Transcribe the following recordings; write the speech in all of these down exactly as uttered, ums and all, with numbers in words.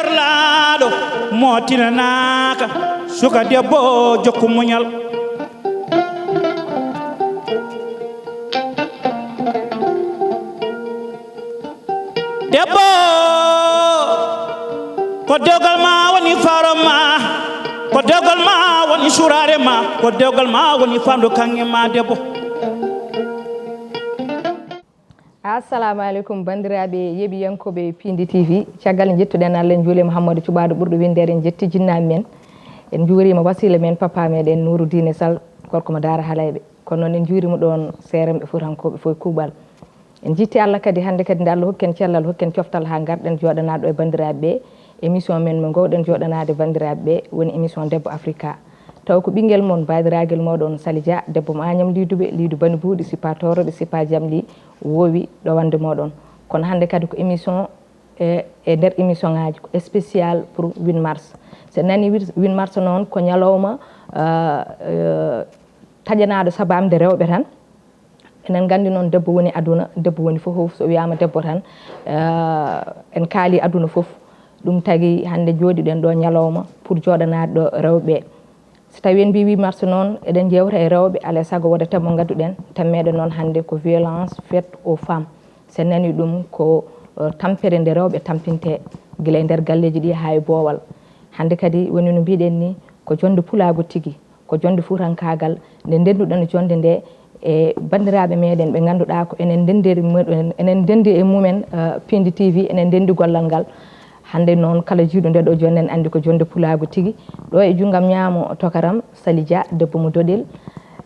Laaɗo mootinanaaka, suka debbo jokku muñal. Debbo, ko dewgal ma woni faro ma, ko dewgal ma woni suraare ma, ko dewgal ma woni fandu kaŋŋe ma debbo. Assalamu aleykum, banndiraaɓe yeeɓiyankooɓe Piindi T V. Caggal nde njettuɗen Allah, en njuuli Muhammadu Cuɓaaɗo ɓurɗo winndeede, en njetti jinnaaɓe men. En njuuriima wasiila men, papa meɗen Nuuru Diine Sal, gorko mo Daara Halayɓe. Kono noon en njuuriima ɗoon seerenɓe Fuutankooɓe fof e kuuɓal. En njetti Allah kadi hannde kadi nde Allah hokki en cellal, hokki en coftal haa ngarɗen jooɗanaade ɗo e banndiraaɓe ɓe. Émission men mo ngoowɗen jooɗanaade banndiraaɓe ɓe woni émission Debbo Afrika. Taw ko ɓinngel mon, baadiraagel mooɗon Sali Dia, debbo mo Agnam Liiduɓe, Liidu Bani Buuɗi, Sippa Tooroɓe, Sippa Jamli, woowi ɗowande mooɗon. Kono hannde kadi ko émission e, e nder émission ngaaji ko spécial pour huit mars. So en nanii huit, huit mars noon ko ñalawma, eh, eh, taƴanaaɗo sabamde rewɓe tan. Enen nganndi noon debbo woni aduna, debbo woni fof, so wiyaama debbo tan, eh, en kaali aduna fof. Ɗum tagi hannde njooɗiɗen ɗo ñalawma pour jooɗanaade ɗo rewɓe ɓe. So tawii en mbii huit mars noon, eɗen njeewta e rewɓe, alaa e sago wooda thème mo ngadduɗen. Thème meɗen noon hannde ko violence faite aux femmes. So en nanii ɗum ko, eh, tampere nde rewɓe tampintee gila e nder galleeji ɗi haa e boowal. Hannde kadi woni no mbiɗen ni, ko jonnde pulaagu tigi, ko jonnde fuutankaagal nde ndennduɗen jonnde nde e banndiraaɓe meɗen ɓe ngannduɗaa ko enen ndenndiri mumen, enen ndenndi e mumen, eh, Piindi T V, enen ndenndi gollal ngal. Hannde noon kala jiiɗo nde ɗo jonnde ene anndi ko jonnde pulaagu tigi. Ɗo e junngam ñaamo tokaram Sali Dia, debbo mo Doɗel.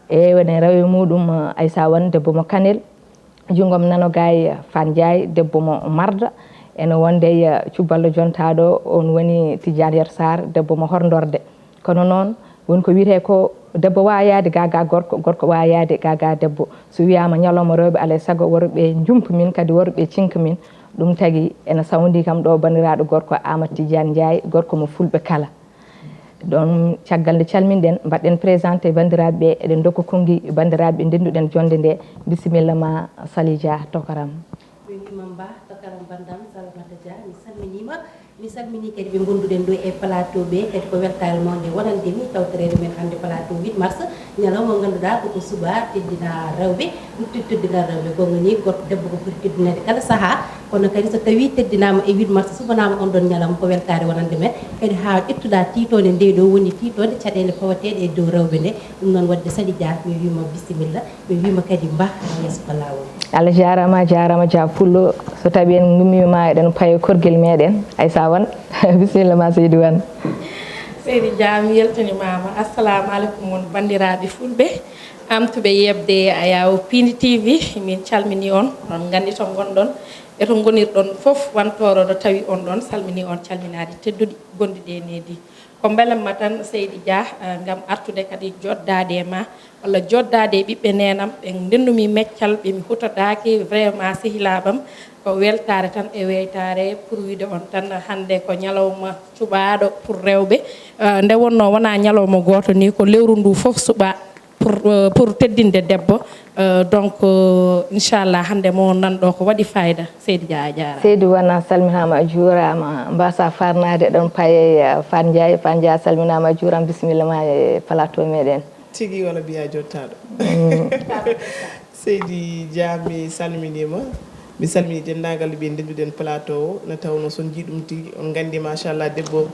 E woni rewo e muɗum, eh, Aysa Wan, debbo mo Kanel. Junngam nano gaay Fan Njaay, debbo mo Marda. Ene wonde, eh, cubballo jontaaɗo, on woni Tijjaan Yer Saar, debbo mo Horndorde. Kono noon, woni ko wiyetee ko debbo waawa yahde gaa gaa gorko, gorko waawa yahde gaa gaa debbo. So wiyaama ñalawma rewɓe, alaa e sago worɓe njumpa min, kadi worɓe cinka min. Ɗum tagi ene sawndii kam ɗo banndiraaɗo gorko Aamadu Tijjaan Njaay, gorko mo fulɓe kala. Ɗoon caggal nde calminɗen, mbaɗɗen présenté banndiraaɓe ɓe, eɗen ndokka konngi banndiraaɓe ɓe ndennduɗen jonnde nde. Bisimilla ma, Sali Dia, tokaram. Mi wiima Mba, tokaram banndam, Salamata Dia, mi salminiima. Mi salminii kadi ɓe ngonnduɗen ɗo e plateau ɓe, kadi ko weltaare mawnde wonande mi tawtoreede men hannde plateau huit mars, ñalawma mo ngannduɗaa ko ko suɓaa teddinaa rewɓe, ɓurti teddinaa rewɓe, ko ngoni gorko debbo ko foti teddinaade kala sahaa, kono kadi so tawii teddinaama e huit mars, suɓanaama on ɗon ñalawma, ko weltaare wonande men, kadi haa ƴettuɗaa tiitoonde nde ɗo woni tiitoonde caɗeele fawateeɗe e dow rewɓe nde, ɗum noon waɗde Sali Dia, mi wiima bisimilla. Ɓe wiima kadi mbah yeeso ko laawol. Allah jaaraama, a jaaraama Dia Pullo. So tawii en ngummiima eɗen paye korgel meɗen, Aysa Wan. Bisimilla ma seydi Wan. Seydi Dia, mi yaltinimaama. Assalamu aleykum on banndiraaɓe fulɓe. Amtuɓe yeɓde Ayaw Piindi T V, min calminii on. On nganndi to ngonɗon e to ngonirɗon fof, wantooro ɗo tawi on ɗon, salminii on calminaali tedduɗi gonɗi ɗe needi. Ko mbelamma tan Seydi Dia, eh, ngam artude kadi joddaade e ma, walla joddaade e ɓiɓɓe neenam, ɓe ndenndu-mi meccal, ɓe mi hutodaaki, vraiment sehilaaɓam, ko weltaare tan e weytaare, pour wiyde on tan hannde ko ñalawma cuɓaaɗo pour rewɓe. Eh, nde wonnoo wonaa ñalawma gooto nii, ko lewru nduu fof suɓaa pour, eh, pour teddinde debbo. Eh, donc, eh, inchallah, hannde mo nanɗo ko waɗi fayida. Seydi Dia, a jaaraama. Seydi Wan, a salminaama, a juuraama. Mbasa farnaade ɗon paye, eh, Fan Njaay. Fan Njaay, a salminaama, a juuraama. Bisimilla ma e plateau meɗen. Tigi wala mbiya jottaaɗo. Seydi Dia, mi salminiima. Mi salmini denndaangal ɓe ndennduɗen plateau o, nde tawnoo so on njii ɗum tigi, on nganndi machallah debbo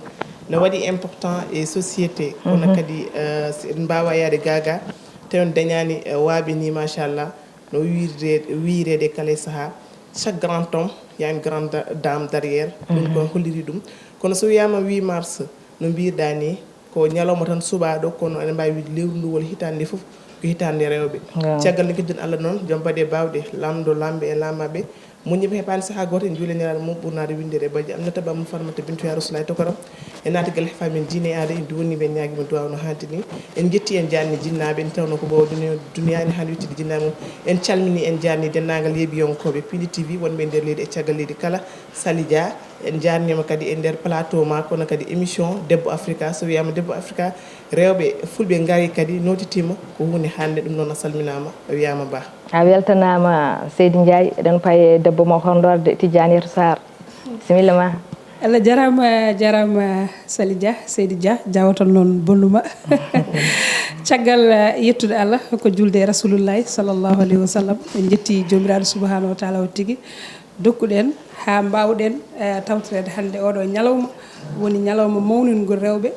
no waɗi important e société. Kono kadi, eh, si en mbaawaa yahde gaa gaa, tawi on dañaani, eh, waaɓe nii machallah, no wiirde, wiireede kala e sahaa. Chaque grand homme, il y a une grande da-, dame derrière. Ɗum ko holliri ɗum. Kono so wiyaama huit mars, no mbiirɗaa nii, ko ñalawma tan suɓaaɗo, kono eɗen mbaawi wiide lewru ndu walla hitaande nde fof ko hitaande rewɓe. Caggal nde kedden Allah noon, joom baɗe baawɗe, laamɗo laamɓe e laamaaɓe, moƴƴiiɓe heɓaani sahaa gooto, en njuuli Nelaaɗo mum ɓurnaade winndere e balje Aminata Ba mum Farmata Bintu yaa Rasulullaahi tokoram. En naati galle faamen diine e aada, en duwanii ɓe, en ñaagii mo duwaaw no haanti nii. En njettii, en jaarnii jinnaaɓe, en tawnoo ko ɓoowo duniya, duniya ene haani wittude jinnaaɓe mum. En calminii, en jaarnii denndaangal yeeɓiyankooɓe Piindi T V wonɓe e nder leydi e caggal leydi kala. Sali Dia, en njaarniima kadi e nder plateau ma, kono kadi émission Debbo Afrika. So wiyaama Debbo Afrika, rewɓe fulɓe ngarii kadi nootitiima, ko huunde hannde. Ɗum noon a salminaama, a wiyaama ba. A weltanaama Seydi Ndiaye, eɗen paye debbo mo Horndorde, Tidiane Yero Sarr. Bisimilla ma. Allah jarama, jarama Sali Dia, Seydi Dia, jawatan noon bonnuma. Caggal, eh, yettude Allah, ko julde e Rasulullahi sallallahu alayhi wa sallam. En jetti Joomiraaɗo subhanahu wa taala o tigi. Dokkuɗen haa mbaawɗen, eh, tawtoreede hannde oɗo ñalawma, woni ñalawma mawningol rewɓe.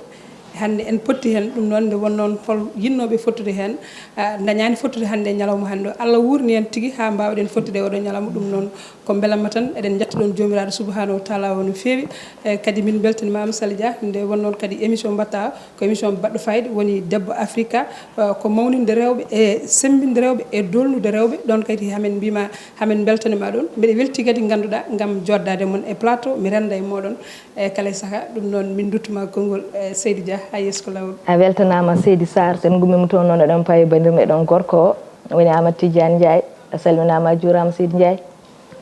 Hannde en potti heen, ɗum noon nde won noon hol yinnooɓe fottude heen, ah, ndañaani fottude hannde e ñalawma hannde o. Allah wuurni en tigi haa mbaawɗen fottude e oɗo ñalawma, ɗum noon ko mbelamma tan. Eɗen njetta ɗoon Joomiraaɗo subhanahu wa taala o no feewi. Eh, kadi min mbeltanimaama Sali Dia, nde won noon kadi émission mbaɗɗa, ko émission baɗɗo fayida, woni Debbo Afrika, eh, ko mawninde rewɓe e semmbinde rewɓe e dolnude rewɓe. Ɗoon kadi hamin mbima, hamin mbeltanima ɗoon. Mbeɗa welti kadi ngannduɗaa ngam joddaade mon e plateau, mi rennda e mooɗon. E kala e saha, ɗum noon min duttuma konngol, eh, Seydi Dia, haa yeeso ko laawol. A weltanaama Seydi Sarr, sen ngummiima toon noon eɗen pawi banndirme ɗon gorko o, woni Amadou Tidiane Ndiaye. A salminaama, a juuraama Seydi Ndiaye.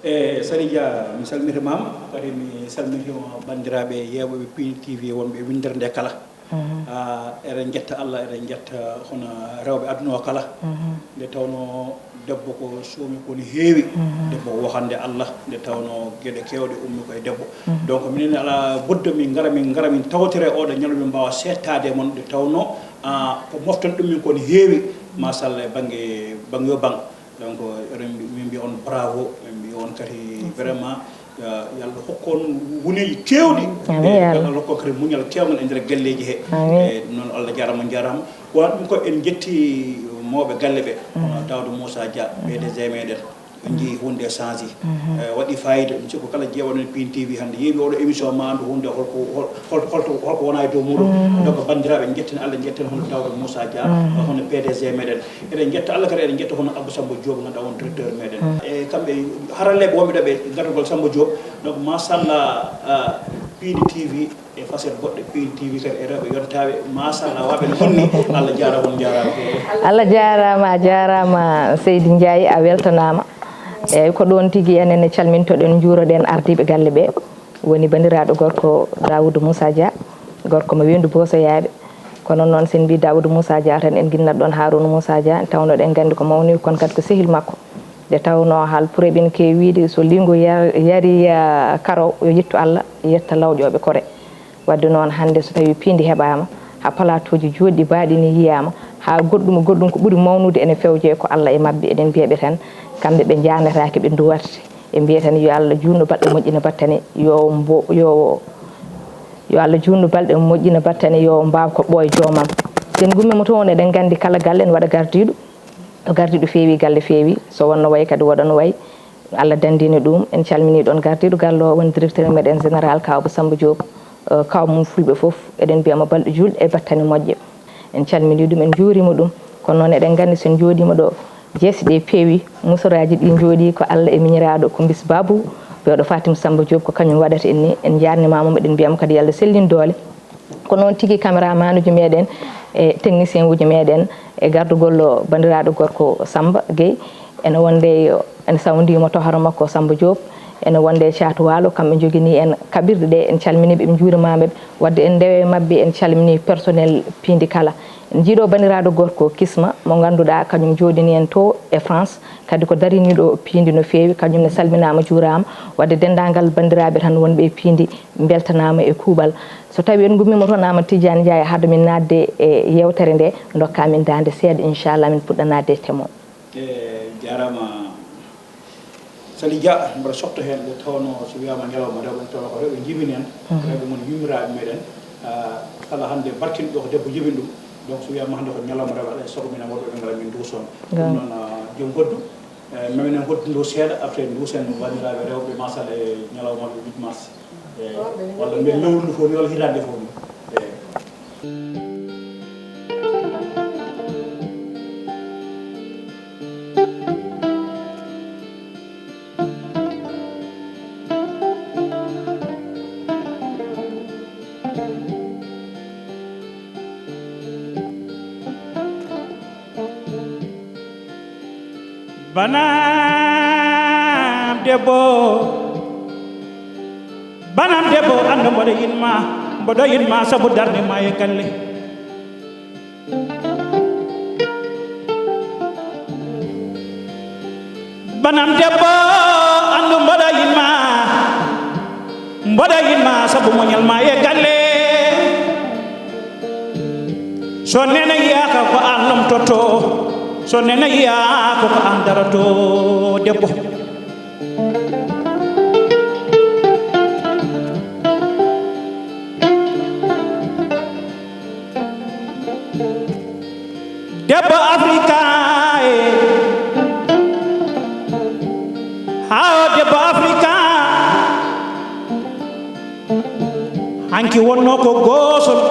E Sali Dia, mi salmitimama, kadi mi salmitima banndiraaɓe yeeɓooɓe Pini T V wonɓe e winndere nde kala. Mhm. Ah, eɗen njetta Allah, eɗen njetta hono rewɓe aduna o kala. Mhm. Nde tawno debbo ko soomi ko no heewi. Mhm. Debbo ko wokande Allah, nde tawno geɗe keewɗe ummi koye debbo. Mhm. Donc minen ala budda min ngara, min ngara, min tawtore oɗo ñalawma, min mbawa settaade mon, nde tawno, ah, ko mofton ɗum min ko no heewi, machallah, e bangge, bangge yo bang. Donc eɗen mbi-, min mbiya on bravo, min mbiya on kadi vraiment, ah, yo Allah hokku on wuneeji keewɗi. Amin, e ya Allah. Allah hokku on kadi muñal keewngal e nder galleeji he. Amin. E ɗum noon Allah jaaraama, on jaaraama. Wonaa ɗum ko en njetti mawɓe galle ɓe, hono Daouda Moussa Dia, P D G meɗen. En njii huunde changé. Eh, waɗi fayida. Mi sikku kala jeewaɗo Pini T V hannde yeeɓi oɗo émission ma anndu huunde holko, hol-, hol-, holto, holko wona e dow muɗum. Donc banndiraaɓe, njetten Allah, njetten hono Daouda Moussa Dia, hono P D G meɗen. Eɗen njetta Allah kadi, eɗen njetta hono Abou Samba Diop, ganduɗa on directeur meɗen. E kamɓe haralleɓe wonɓe ɗo ɓe gardugol Samba Diop. Donc machallah, ah, Pini T V e facette goɗɗe, Pini T V kadi e rewɓe yontaɓe. Machallah, waɓe no honni. Allah jaaraama, on jaaraama. Allah jaaraama, a jaaraama Seydi Ndiaye, a weltanaama. Eyyi, ko ɗoon tigi enen ne calmintoɗen, njuuroɗen ardiiɓe galle ɓe. Woni banndiraaɗo gorko Daouda Moussa Dia, gorko mo Weendu Boosoyaaɓe. Kono noon, sen mbi Daouda Moussa Dia tan, en ginnat ɗoon Harouna Moussa Dia, tawno eɗen nganndi ko mawni, kono kadi ko sehil makko. Nde tawno haal pure ɓen keewi wiide, so liingu yar-, yari, ah, karo, yo yettu Allah, yetta lawƴooɓe kore. Wadde noon, hannde so tawii piindi heɓaama, haa palaatuuji jooɗɗi baaɗi ni yiyaama, haa goɗɗum e goɗɗum ko ɓuri mawnude ene fewje ko Allah e maɓɓe, eɗen mbiya ɓe tan, kamɓe ɓe njaanetaake, ɓe nduwat. Ɓe mbiya tan, yo Allah juutnu balɗe, moƴƴina battane, yo mbo-, yo, yo Allah juutnu balɗe, moƴƴina battane, yo mbaaw ko ɓooy joomam. Sen ngummiima toon, eɗen nganndi kala galle ene waɗa gardiiɗo. To gardiiɗo feewi, galle feewi. So wonno wayi kadi, waɗano wayi. Allah danndini ɗum. En calminii ɗoon gardiiɗo galle o, woni directeur meɗen général, Kaw Abou Samba Diop, eh, kaw mum fulɓe fof. Eɗen mbiya mo balɗe juulɗe e battane moƴƴe. En calminii ɗum, en njuuriima ɗum. Kono noon, eɗen nganndi, so en njooɗiima ɗo, jeese ɗe peewi, musoraaji ɗi njooɗii, ko Allah e miñiraaɗo, ko mbis Babou, biyeɗo Fatim Samba Diop, ko kañum waɗata en ni. En njaarnimaama mo, eɗen mbiya mo kadi yo Allah sellin doole. Ko noon tigi, caméramaanuji meɗen e technicien uji meɗen e gardugol banndiraaɗo gorko Samba Gueye, ene wonde ene sawndiimo to hoore makko Samba Diop, ene wonde e Caatu Waalo, kamɓe njogini en kaɓirɗe ɗe, en calminii ɓe, en njuurimaama ɓe. Wadde en ndewe maɓɓe, en calminii personnel piindi kala. En njiiɗo banndiraaɗo gorko Kisma, mo ngannduɗaa kañum jooɗini en to e France, kadi ko dariniiɗo piindi no feewi, kañum ne salminaama, juuraama. Wadde denndaangal banndiraaɓe tan wonɓe e piindi, mbeltanaama e kuuɓal. So tawii en ngummiima toon, Amadou Tidiane Ndiaye, hade min naatde e yeewtere nde, ndokkaa min daande seeɗa, inchallah, min puɗɗa naatde e thème o. E jaaraama Sali Dia, mboɗo softa heen nde tawno so wiyaama ñalawma rewɓe, nde tawno ko rewɓe njibini en, rewɓe ngon yummiraaɓe meɗen. Ah, kala hannde barkinɗo ko debbo jibini ɗum. Donc so wiyaama hannde ko ñalawma rewɓe, alaa e sago minen worɓe ɓe ngara min nduuson. Ɗum noon, ah, joom goddu, eh, ma minen hoddu ndu seeɗa, après nduusen banndiraaɓe rewɓe, machallah, e ñalawma huit mars. Eh, walla mbiyen lewru ndu fof ni, walla hitaande nde fof ni. Eh. Banam debbo, banam debbo, anndu mboɗo yiɗ ma, mboɗo yiɗ ma sabu darde ma e galle. Banam debbo, anndu mboɗo yiɗ ma. Mboɗa yinma sabu muñal ma e galle. So nene yiyaaka ko an lomtoto, so nene yiyaaka ko an daroto, debbo. Debbo Afrika e, haa o debbo Afrika. Hanki wonno ko gosol,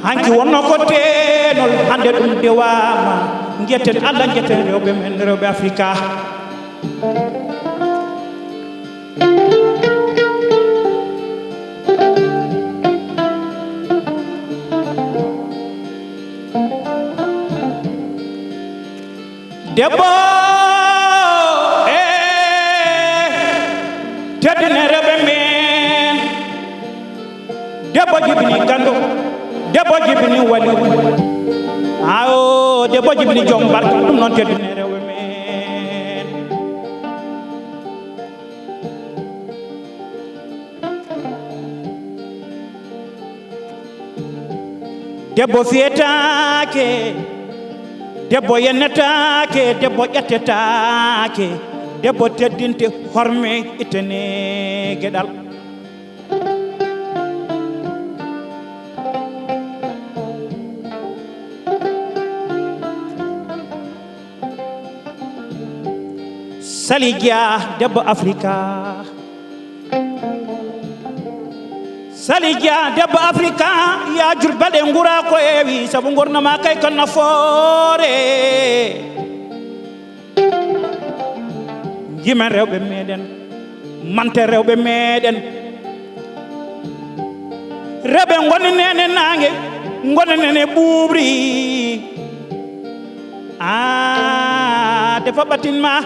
hanki wonno ko teenol, hannde ɗum dewaama. Njetten Allah, njetten rewɓe men, rewɓe Afrika. Debbo e, teddine rewɓe men. Debbo jibini ganndo, debbo jibini waliw. Awo, debbo jibini joom barka, ɗum noon teddine rewɓe men. Debbo fiyetaake, debbo yennetaake, debbo ƴettetaake, debbo teddinte, horme, ittane geɗal. Sali Dia, debbo Afrika. Sali Dia, debbo Afrika, ya Jurbel e ngura ko ewi, sabu ngurnama kay ko nafoore. Jimen rewɓe meɗen, mante rewɓe meɗen. Rewɓe ngoni nene nange, ngoni nene ɓuuɓri. Ah, defa ɓatin ma.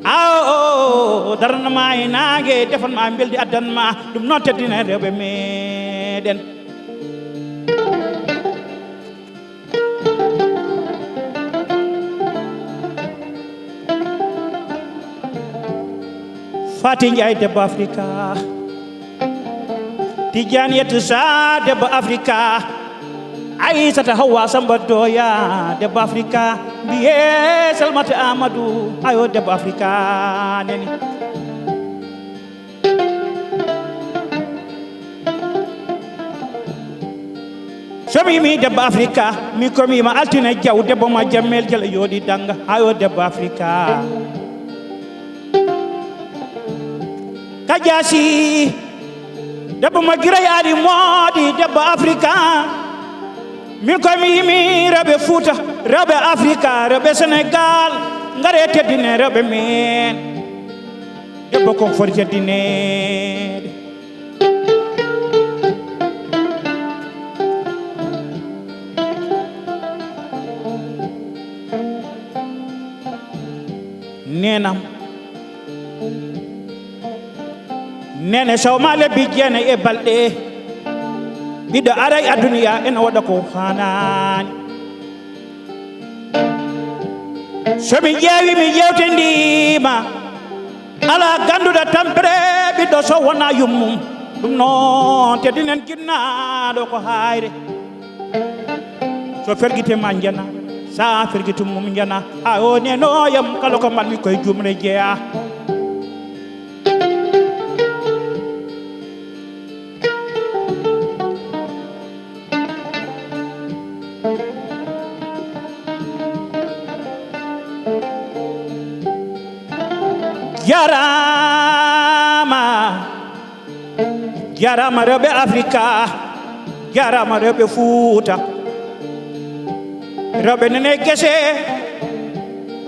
Awo, daranma e nange, defan ma mbeldi addan ma. Ɗum noon teddina rewɓe meɗen. Fati Njaay, debbo Afrika. Tijjaniyatu Sa, debbo Afrika. Aysata Hawwa Samba Doya, debbo Afrika. Mbiye Salmata Amadou, ayo, debbo Afrika neni. So mi yimi debbo Afrika, mi ko mi yima Altine Jaw, debbo ma Jammel Jal, yooɗi danga, ayo, debbo Afrika. Kajasi, debbo ma Giray Ali Moodi, debbo Afrika. Min ko mi yimi rewɓe Fuuta, rewɓe Afrika, rewɓe Senegal, ngare teddine rewɓe men. Debbo ko foti teddineede. Nenam. Nene Sow ma lebbi jeenayi e balɗe. Ɓiɗɗo aray aduniya ene waɗa ko haanaani. So mi ƴeewi, mi yewtindima. Ala ganduɗo tampere ɓiɗɗo so wona yummum. Ɗum noon teddinen jinnaɗo ko hayre. So fergite ma njana, sa fergitum mum njana. Ha o nenoyam kala ko mbaɗmi koye jumre jeeya. Jarama. Jarama rewɓe Afrika. Jarama rewɓe Fuuta. Rewɓe nene gese.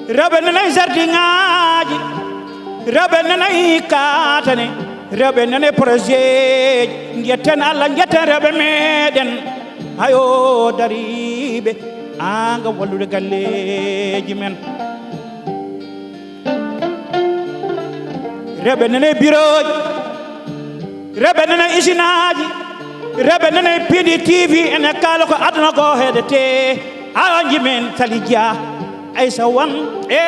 Rewɓe nene jardin ŋaaji. Rewɓe nene katane. Rewɓe nene projet ji. Jetten Allah, jetten rewɓe meɗen. Hayo dariɓe. Anga wallude galleji men. Rewɓe nene birooji, rewɓe nene isinaaji, rewɓe nene pindi T V, ene kaala ko aduna ko heedete. Awa jimen Sali Dia, Aysa Wan, e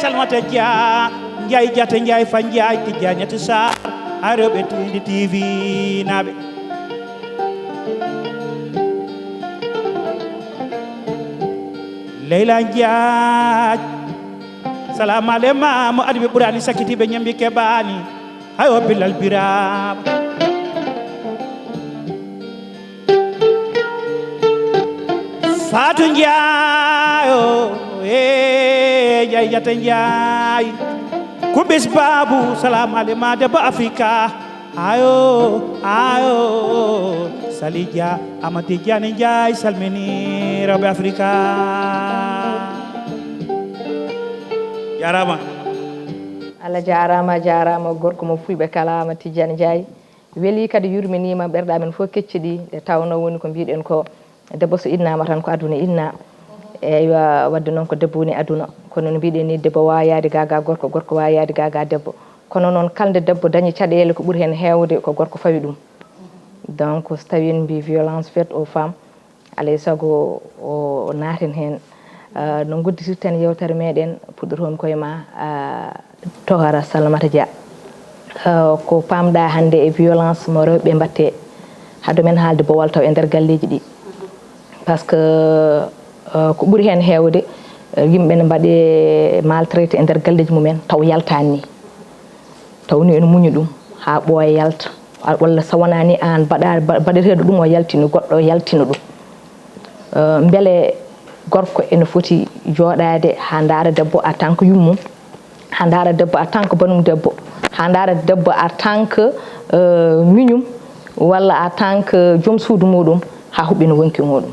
Salmata Dia. Njaay Jata Njaay fa Njaay Tijjaaniyatu Saar, haa rewɓe Tindi T V naaɓe. Leyla Njaay, salaamu aleyma, mo adi ɓe ɓuraani sakkitiiɓe ñambi keɓaani, hay o Bilal Biraama. Fatou Ndiaye, oh, eh, Ndiaye Diatta Ndiaye. Kubis Babu, salam alema debbo Afrika. Ayo, ayo, Sali Dia, Amati Diani Ndiaye, salmini rewɓe Afrika. Jarama. Allah jarama, jarama gorko mo fulɓe kala, Amati Diani Ndiaye. Weli kadi yurminiima, ɓerɗe amen fof kecciɗi, nde tawnoo woni ko mbiɗen ko debbo so innama tan ko aduna inna. Eywa, wadde noon ko debbo woni aduna, kono no mbiɗen ni debbo wawa yaade gaga gorko, gorko wawa yaade gaga debbo. Kono noon kala nde debbo dañi caɗele ko ɓuri heen heewde ko gorko fawi ɗum. Donc so tawi en mbi violence faite aux femmes, alay sago o naaten heen. No ngudditirten yewtere meɗen, puɗɗotomi koye ma, Tohara Salamata Dia. Ko pamɗa hannde e violence mo rewɓe mbatte? Hade men haalde bowal taw e nder galleji ɗi, par ce que ko ɓuri heen heewde, yimɓe ne mbaɗe maltraité e nder galleji mumen taw yaltani ni. Taw ni ene muñi ɗum haa ɓooya yalta, walla so wonaa ni aan baɗa- ba- baɗeteeɗo ɗum o yaltini goɗɗo o yaltina ɗum. Mbele gorko ene foti jooɗaade haa ndaara debbo en tant que yummum, haa ndaara debbo en tant que banum debbo, haa ndaara debbo en tant que miñum, walla en tant que joom suudu muɗum, haa huɓɓina wonki muɗum?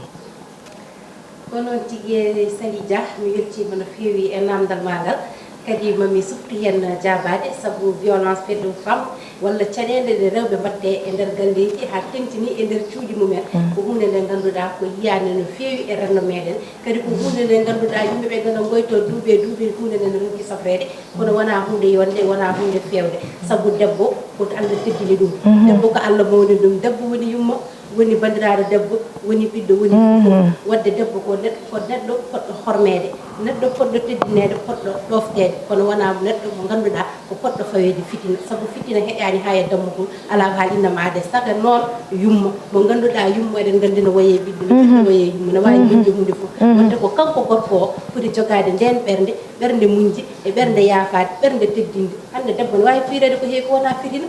Ko noon tigi e Sali Dia, mi weltiima no feewi e naamndal maa ngal. Kadi ma mi suftu heen jaabaade, sabu violence faite aux femmes walla caɗeele ɗe rewɓe mbaɗte e nder galleeji haa teŋtini e nder cuuɗi mumen, ko huunde nde ngannduɗaa ko yiyaande no feewi e renndo meɗen. Kadi ko huunde nde ngannduɗaa yimɓe ɓe nana ngoyto duuɓi e duuɓi huunde nde no ronki safreede, kono wonaa huunde yonde, wonaa huunde feewde, sabu debbo ko Allah teddini ɗum. Debbo ko Allah mawni ɗum, debbo woni yumma, woni banndiraaɗo debbo, woni ɓiɗɗo, woni fof. Wadde debbo ko neɗɗo, ko neɗɗo poɗɗo hormeede, neɗɗo poɗɗo teddineede, poɗɗo ɗoofteede, kono wonaa neɗɗo mo ngannduɗaa ko poɗɗo faweede fitina, sabu fitina heƴaani haa e dammugol, alaa ko haali innama aade. Saka noon yumma, mo ngannduɗaa yumma, eɗen nganndi no wayee ɓiɗɗo, no ɓiɗɗo wayee yumma, no waawi wonde huunde fof. Wadde ko kanko gorko o foti jogaade ndeen ɓernde, ɓernde muñde e ɓernde yaafaade, ɓernde teddinde. Hannde debbo ne waawi fiireede ko heewi ko wonaa fitina.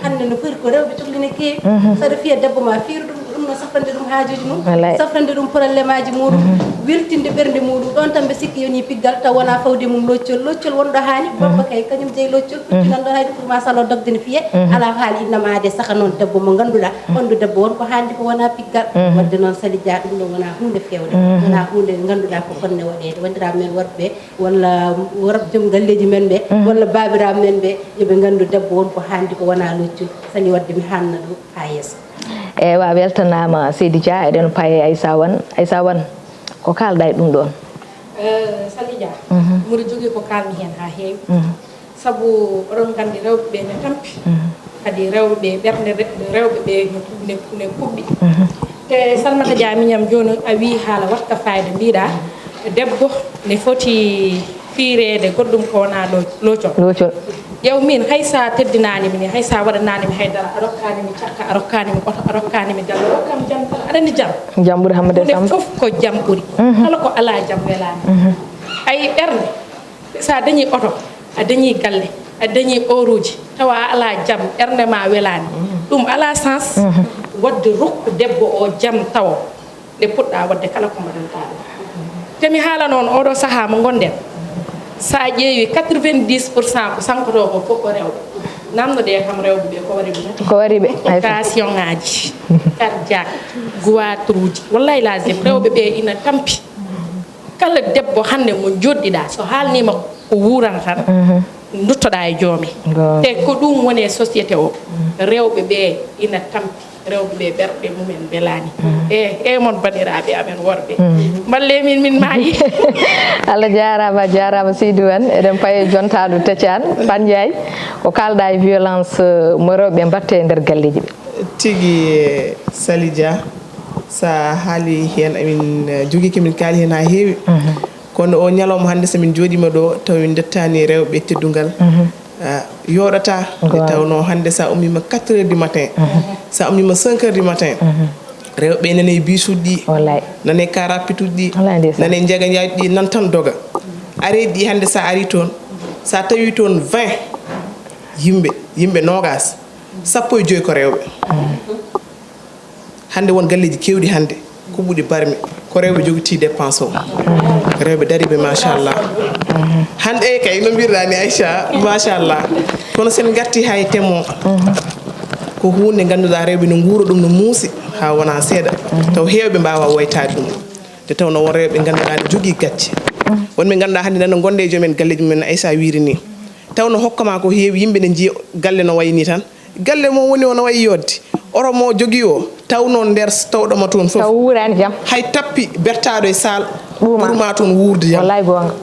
Hannde no foti ko rewɓe cokli ne keewi. Saɗa fiya debbo ma fiiru ɗum, ɗum no safrande ɗum haajuuji mum, safrande ɗum problème aji muɗum, weltinde ɓernde muɗum. Ɗoon tan mbe sikki yoni piggal taw wonaa fawde mum loccol, loccol wonɗo haani. Gorko kay kañum jeyi loccol, pucci nan ɗo hay pour ma salo dogde ne fiye. Alaa ko haali innama aade saka noon debbo mo ngannduɗaa on ɗo debbo won ko haandi ko wonaa piggal. Wadde noon Sali Dia ɗum ɗo wonaa huunde feewde, wonaa huunde ngannduɗaa ko fonne waɗeede. Wanndiraaɓe men worɓe walla worɓe joom galleeji men ɓe walla baabiraaɓe men ɓe, yo ɓe nganndu debbo won ko haandi ko wonaa loccol. Sali wadde mi haanna ɗum haa yeeso. Eywa, weltanaama Seydi Dia. Eɗen paye Aissa Wane. Aissa Wane, ko kaalɗa e ɗum ɗoon? Sali Dia, mboɗo jogii ko kaalmi heen haa heewi. Sabu oɗon nganndi rewɓe ɓe ne tampi, kadi rewɓe ɓe ɓernde rewɓe ɓe ne kuɓɓi. Te Salamata Dia miñam jooni a wii haala waɗka fayida, mbiɗa debbo ne foti fiireede goɗɗum ko wonaa loocol. Loocol. Ƴeew miin, hay so a teddinaani mi ni, hay so a waɗanaani mi haydara, a rokkaani mi cakka, a rokkaani mi oto, a rokkaani mi galle, a rokkaani jam tan, aɗa anndi jam. Jam ɓuri hammude e Samba. Fof ko jam ɓuri. Kala ko alaa jam welaani. Ay ɓernde, so a dañii oto, a dañii galle, a dañii oruuji, tawa a alaa jam, ɓernde ma welaani, ɗum alaa sens. Waɗde rokku debbo o jam tawo nde puɗɗa waɗde kala ko mbaɗanɗa ɗum. Te mi haala noon oɗo sahaa mo ngonɗen, so a ƴeewi quatre-vingt-dix pour cent ko sankotoo ko fof ko rewɓe. Namno ɗe kam rewɓe ɓe ko wari ɓe? Ko wari ɓe. Tension ngaji, cardiaque, goitre uji. Wallahi lazim rewɓe ɓe ina tampi. Kala debbo hannde mo njooɗɗiɗaa so haalniima ko wuurata tan, nduttoɗaa e joome. Te ko ɗum woni e société o, rewɓe ɓe ina tampi, rewɓe ɓe ɓerɗe mumen mbelaani. E e mon banndiraaɓe amen worɓe, mballe min min maayi. Allah jaaraama, a jaaraama Seydi Wane. Eɗen paye jontaaɗo Tecaan Pan Ndiaye, ko kaalɗa e violence mo rewɓe mbatte e nder galleeji ɓe? Tigi Sali Dia, so a haali heen, amin jogii ko min kaali heen haa heewi. Kono o ñalawma hannde, so min njooɗiima ɗo, taw min ndettaani rewɓe teddungal, ah, yooɗataa. Nde tawnoo hannde, so a ummiima quatre heures du matin, so a ummiima cinq heures du matin, rewɓe nana e biisuuji ɗi, nana e car rapide uji ɗi, nana e njaganjaaji ɗi, nan tan doga. Areeji ɗi hannde, so a arii toon, so a tawii toon vingt yimɓe, yimɓe noogaas, sappo e joyi ko rewɓe. Hannde won galleeji keewɗi hannde, ko ɓuri barmi, ko rewɓe jogitii dépense o. Rewɓe dariiɓe, machallah. Hannde kay, no mbiruɗaa ni, Aïcha, machallah. Kono so en ngartii haa e thème o, ko huunde ngannduɗaa rewɓe no nguura ɗum no muusi haa wonaa seeɗa. Taw heewɓe mbaawaa woytaade ɗum. Nde tawnoo won rewɓe ngannduɗaa ne jogii gacce. Won ɓe ngannduɗaa hannde nana ngonda e joom en galleeji mumen, Aïcha wiiri ni. Taw no hokka ma ko heewi, yimɓe ne njiya galle no wayi ni tan. Galle mo woni o no wayi yodde. Oro mo jogii o, taw noon nder tawɗo ma toon fof. Taw wuuraani jam. Hay tappi bertaaɗo e saal, ɓurma toon wuurde jam. Wallaay goonga.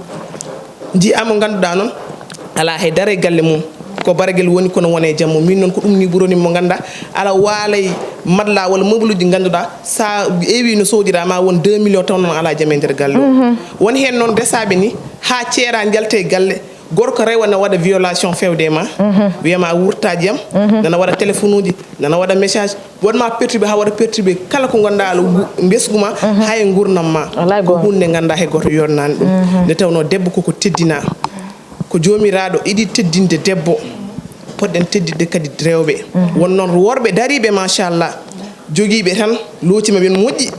Njiya mo ngannduɗaa noon, alaa hay dara e galle mum. Ko baragel woni kono wona e jam mum. Min noon ko ɗum ni ɓurani mo ngannduɗaa, ala waalay madla walla meuble uji ngannduɗaa, so a eewi no soodira ma won deux millions taw noon alaa jam e nder galle o. Woni heen noon resaaɓe ni, haa ceera njalta e galle, gorko rewa ne waɗa violation fewde e ma, wiya ma wurta jam, nana waɗa téléphone uji, nana waɗa message, waɗ ma perturbé, haa waɗa perturbé kala ko ngannduɗaa ala ngu-, mbesgu ma, haa e nguurndam ma. Wallaay ko goonga. Huunde ngannduɗaa hay gooto yooɗanaani ɗum. Nde tawnoo debbo koko teddinaa, ko joomiraaɗo yiɗi teddinde debbo, poɗɗen teddinde kadi rewɓe. Won noon worɓe dariiɓe, machallah, jogiiɓe tan, lootima ɓe moƴƴi.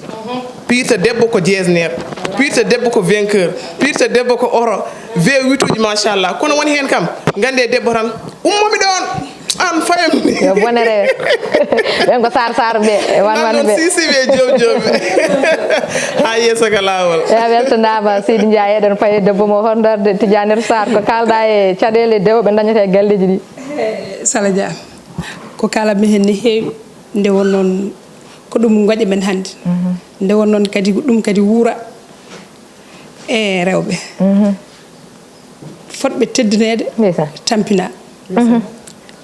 Piirta debbo ko jesner, piirta debbo ko vainqueur, piirta debbo ko oro, V huit uji, machallah. Kono woni heen kam, ngannde debbo tan, ummomi ɗoon, aan fayam ni. Yo bone rewe. Ɓen ko Saar Saar ɓe, e Wan Wan ɓe. Sisi ɓe, joom joom ɓe. Haa yeeso ka laawol. E a weltanaama, Seydi Ndiaye, eɗen paye debbo mo horndorde Tidiane Saar. Ko kaalɗaa e caɗeele dewɓe dañata e galleeji ɗi? Eh, Sala Dia, ko kaalatmi heen ne heewi. Nde won noon, ko ɗum ngoƴa men hannde. Nde won noon kadi, ko ɗum kadi wuura e rewɓe. Fotɓe teddineede, tampina.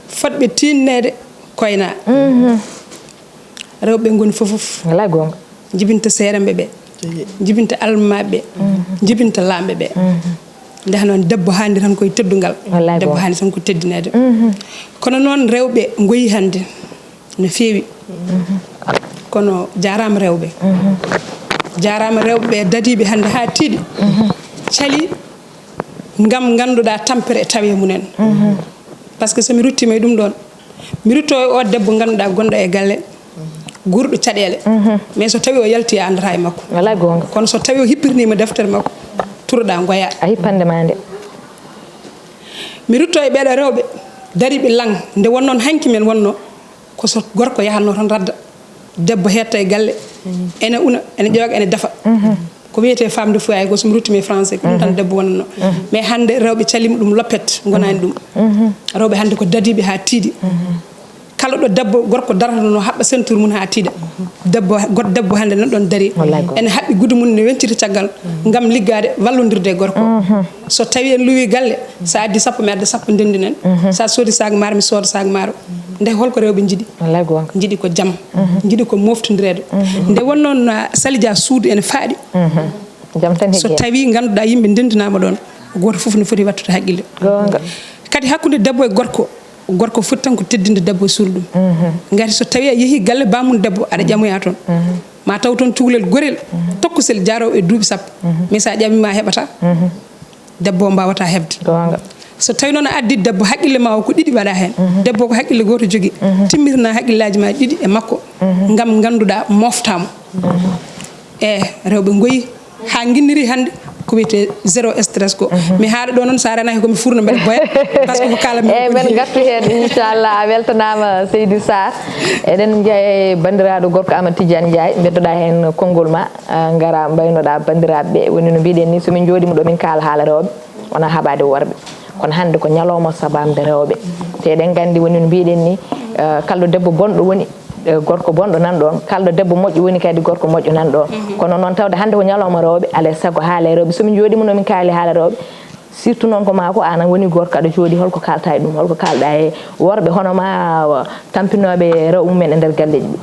Fotɓe tiinneede, koyna. Rewɓe ngoni fof fof. Wala goonga. Jibinta seeremɓe ɓe. Jibinta almamaaɓe ɓe. Jibinta laamɓe ɓe. Nde hano debbo haandi tan koye teddungal. Wallaay debbo goonga. Haandi tan ko teddineede. Kono noon rewɓe ngoyi hannde no feewi. Kono jaaraama rewɓe. Jaaraama rewɓe ɓe dadiiɓe hannde haa tiiɗi. Cali ngam ngannduɗaa tampere e tawe mumen. Par ce que so mi ruttiima e ɗum ɗoon, mi rutto e o debbo ngannduɗaa gonɗo e galle, guurɗo caɗeele. Mais so tawi o yalti a anndataa e makko. Wallaay goonga. Kono so tawi o hippirniima deftere makko, turoɗaa ngoya. A hippande ma nde. Mi rutto e ɓeeɗo rewɓe dariiɓe lang nde won noon hanki men wonnoo ko so gorko yahatnoo tan radda. Debbo heetta e galle, ene una, ene ƴeewa, ene defa. Ko wiyetee femme de foyer, hay gooto so mi ruttiima e français, ko ɗum tan debbo wonnoo. Mais hannde rewɓe caliima ɗum loppet, ngonaani ɗum. Rewɓe hannde ko dadiiɓe haa tiiɗi. Kala ɗo debbo, gorko darata no haɓɓa ceinture mum haa tiiɗa. Debbo, goɗɗo debbo hannde nan ɗoon darii. Wallaay goonga. Ene haɓɓi gude mum ne wencita caggal ngam liggaade, wallondirde e gorko. So tawii en luwii galle, so a addi sappo, mi adda sappo, ndenndinen. So a soodi saag maaro, mi sooda saag maaro. Nde holko rewɓe njiɗi? Wallaay goonga. Njiɗi ko jam. Njiɗi ko moftindireede. Nde won noon, ah, Sali Dia, suudu ene faaɗi. Jam tan. So tawi ngannduɗaa yimɓe ndenndinaama ɗoon, gooto fof ne foti wattude haqqille. Goonga. Kadi hakkunde debbo e gorko, gorko foti tan ko teddinde debbo e suudu ɗum. Ngati so tawi a yehi galle bamum debbo, aɗa ƴamoya toon. Ma taw toon cukalel gorel, tokkosel jaroowo e duuɓi sappo. Mais sa ƴamima a heɓata. Debbo o mbawata heɓde. Goonga. So tawi noon a addi debbo, haqqille ma o ko ɗiɗi mbaɗa heen. Debbo ko haqqille gooto jogii. Timmitina haqqillaaji ma ɗiɗi e makko. Ngam ngannduɗaa moftaama. E rewɓe ngoyi haa nginniri hannde ko wiyetee zéro stress ko. Mi haaɗa ɗo noon, so a renaki ko mi furna mbeɗa boya, par ce que ko kala mi. Eyi, men ngartu heen, inchallah. A weltanaama, Seydi Sarr. Eɗen njeya e banndiraaɗo gorko Amadou Tidiane Ndiaye, mbeddoɗaa heen konngol ma, ah, ngara mbaynoɗaa banndiraaɓe ɓe. Woni no mbiɗen ni, so min njooɗiima ɗo, min kaala haala rewɓe, wona haɓaade worɓe. Kono hannde ko ñalawma sabaamde rewɓe. Te eɗen nganndi, woni no mbiɗen ni, eh, kalɗo debbo bonɗo woni, eh, gorko bonɗo nan ɗoon. Kalɗo debbo moƴƴo woni kadi gorko moƴƴo nan ɗoon. Kono noon, tawde hannde ko ñalawma rewɓe, alaa e sago haala e rewɓe. So min njooɗiima no min kaali haala rewɓe, surtout noon ko maa ko aan woni gorko, aɗa jooɗii, holko kaaltaa e ɗum? Holko kaalɗaa e worɓe hono maa, tampinooɓe rewɓe mumen e nder galleeji ɗi?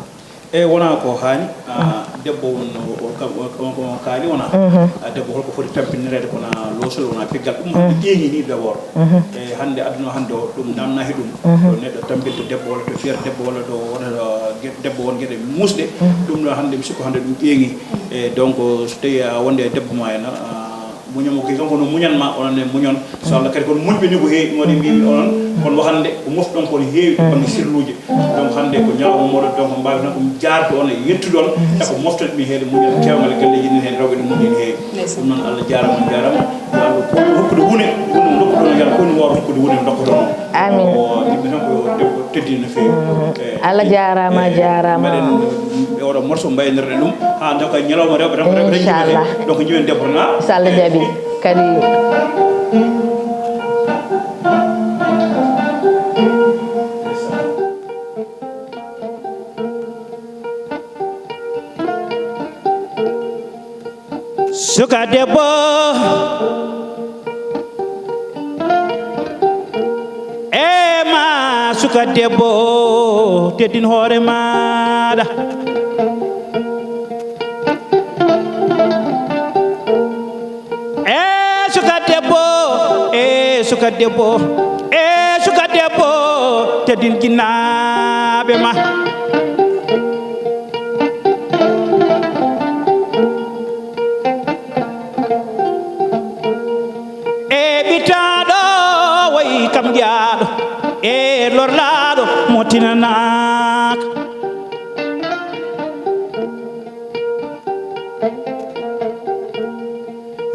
Eyi, wonaa ko haani. Ah, Debbo on, o, o, o, o, o kaali wona. Mhm. A debbo holko foti tampinireede kono loosol wona piggal. Ɗum hannde ƴeeŋi ni d'abord. Mhm. E hannde aduna hannde o, ɗum namna he ɗum. Mhm. Ko neɗɗo tampinta debbo walla to fiyata debbo walla to wonata ge-, debbo won geɗe muusɗe. Mhm. Ɗum ɗo hannde mi sikko hannde ɗum ƴeeŋi. E donc so tawi a wonde e debbo ma ena, a, muñamo ko kanko no muñan ma, onon ne muñon. So Allah kadi kono muñɓe ni ko heewi, ɗum waɗi mbimi onon, kono waxande ko mofɗon kono heewi to bannge sirluuje. Donc hannde ko ñalawma moɗon, donc mbaawi tan ɗum jaarde on e yettude on, e ko mofton mi heede muñal kewngal e galleeji ɗin heen rewɓe ɗum muñi ne heewi. Ɗum noon Allah jaarama, on jaarama. Yo Allah ko hokkude wune, wune dokkuɗon, yo Allah ko woni wawde hokkude wune dokkuɗon. Amin. O yimɓe tan ko debbo teddini no feewi. Mm. Eh, Allah jaarama, eh, jaarama. Mbaɗen e oɗo morceau mbayniren ɗum. Ha, donc, ñalawma rewɓe tan, ko rewɓe tan Inchallah. Jiwen. Donc, jiwen debbo na. So Allah jaɓi. Kadi. Suka debbo. E ma suka debbo, teddin hoore maɗa. E suka debbo, e suka debbo, e suka debbo, teddin jinnaɓe ma. E ɓittaaɗo woyi kam jaaɗo, e lorlaaɗo mo tinanaaka.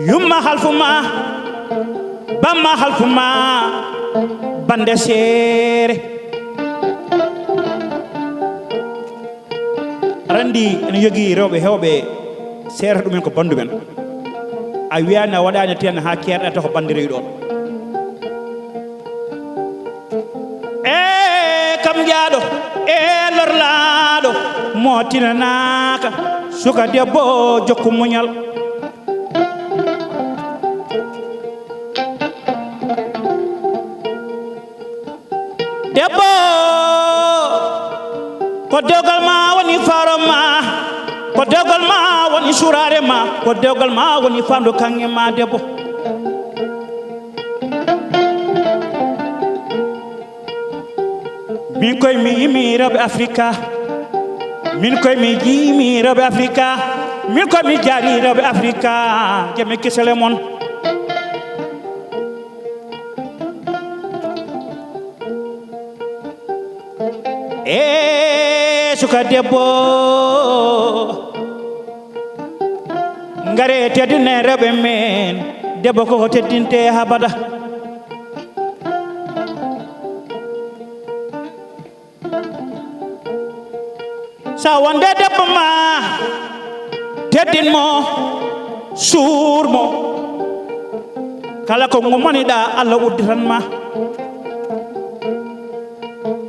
Yumma halfu ma, bamma halfu ma, bande seere. Aɗa anndi ene jogii rewɓe heewɓe seerata ɗumen ko banndu men. A wiyaani a waɗaani ten haa keerɗa taw ko bannde rewi ɗoon. E kam jaaɗo, e lorlaaɗo, mo tinanaaka, suka debbo jokku muñal. Debbo, ko dewgal ma woni faaro ma, ko dewgal ma woni suuraare ma, ko dewgal ma woni faandu kaŋŋe ma, debbo. Min koy mi yimi rewɓe Afrika. Min koy mi yimi rewɓe Afrika. Min koy mi jaari rewɓe Afrika. Jami kisale mon. E suka debbo, ngare teddine rewɓe men. Debbo koko teddinte habada. Sa wonde debbo ma, teddin mo, suur mo. Kala ko ngumaniɗa, Allah udditan ma.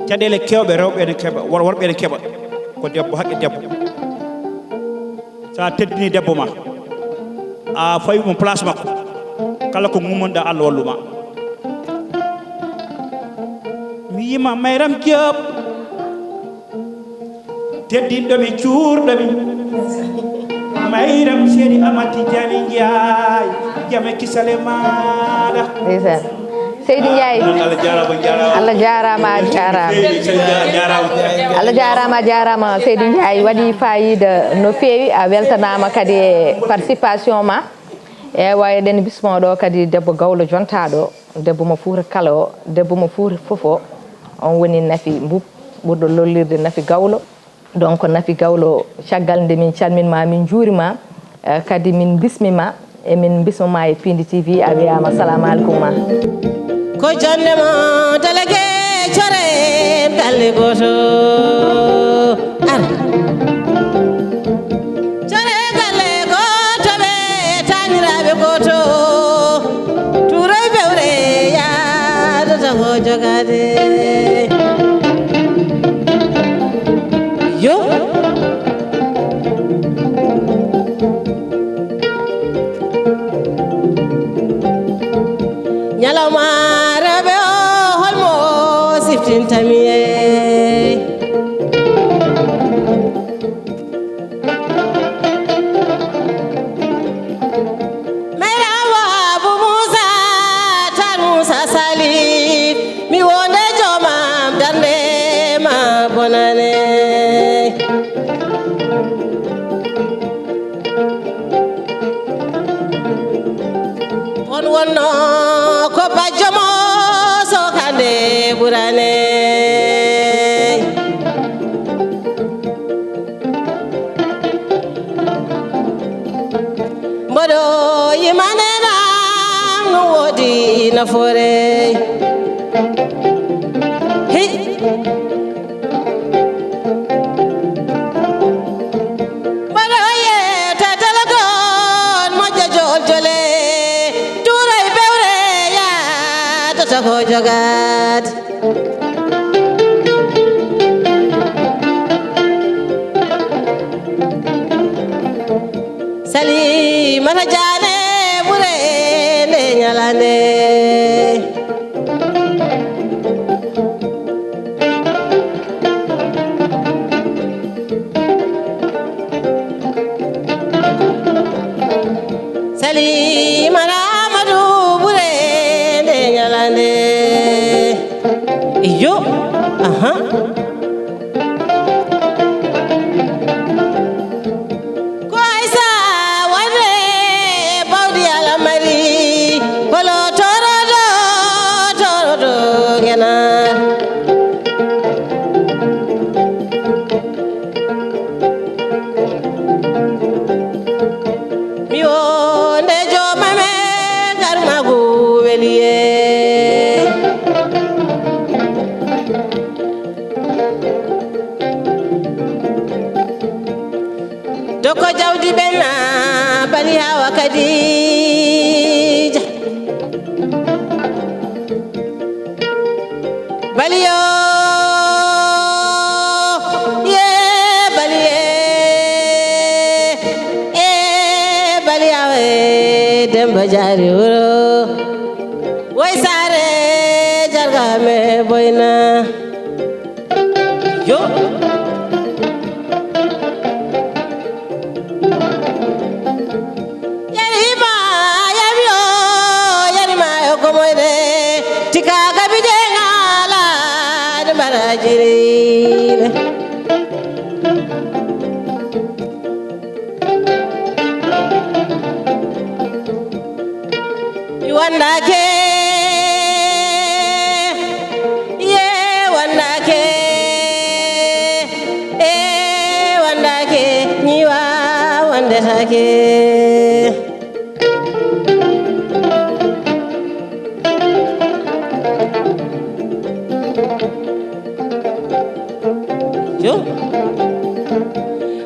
Caɗeele kewɓe, rewɓe ene keɓa, wor-, worɓe ene keɓa. Ko debbo, haqqe debbo. Sa teddini debbo ma, a fawi mo place makko, kala ko ngummanɗa, Allah wallu ma. Mi yima Mayram Diop, teddinɗo mi, cuurɗo mi. Mayram Seydi Amad Tijani Njaay, jame kisale maɗa. Ndeysaan. Seydi Ndiaye. Allah jaaraama, jaaraama. Allah jaaraama, a jaaraama. Seydi Ndiaye, jaaraama. Allah jaaraama, a jaaraama. Seydi Ndiaye, waɗi faayiida no feewi, a weltanaama kadi e participation ma. Eewa, eɗen bismoo ɗo kadi debbo gawlo jontaaɗo, debbo mo Fuuta kala o, debbo mo Fuuta fof o. On woni Nafi Mbub, ɓurɗo lollirde Nafi Gawlo. Donc, Nafi Gawlo, caggal nde min calminma, min njuurima, eh, kadi min bismima, e min bismima e Pindi T V, a wiyaama, salamu aleykum ma. Ko jonde mo délégué, core galle gooto. Ar. Core galle gooto, ɓe taaniraaɓe gooto. Tuuroy bewre yaadata ko jogaade. Yo. Ñalawma rewɓe o, holmo siftintami e? Foore. Hey. Mbaɗa oye tatalagon moƴƴa jol jole. Tuuray bewre yaata ko jogaade. Salimata Jaane ɓure nde ñalande. Salimata Amadu ɓure nde ñalande. Iyo. Aha. Ko Aysa wonde bawɗi alamari, holo torodo, torodo ngena. Mi wonde joomame ngarmagu weliye. Doko jawdi ɓenna bali hawa Kadija. Bali yo, ye bali ye, e bali awe Demba Jaari wuro. Woy saare jarga me boyna. Yo. Yarima, yami o, yarima o gomoyde. Tika gabi de ngala de barajiri. Wandake, ye wandake, e wandake, ñiwa wandetake. Yo.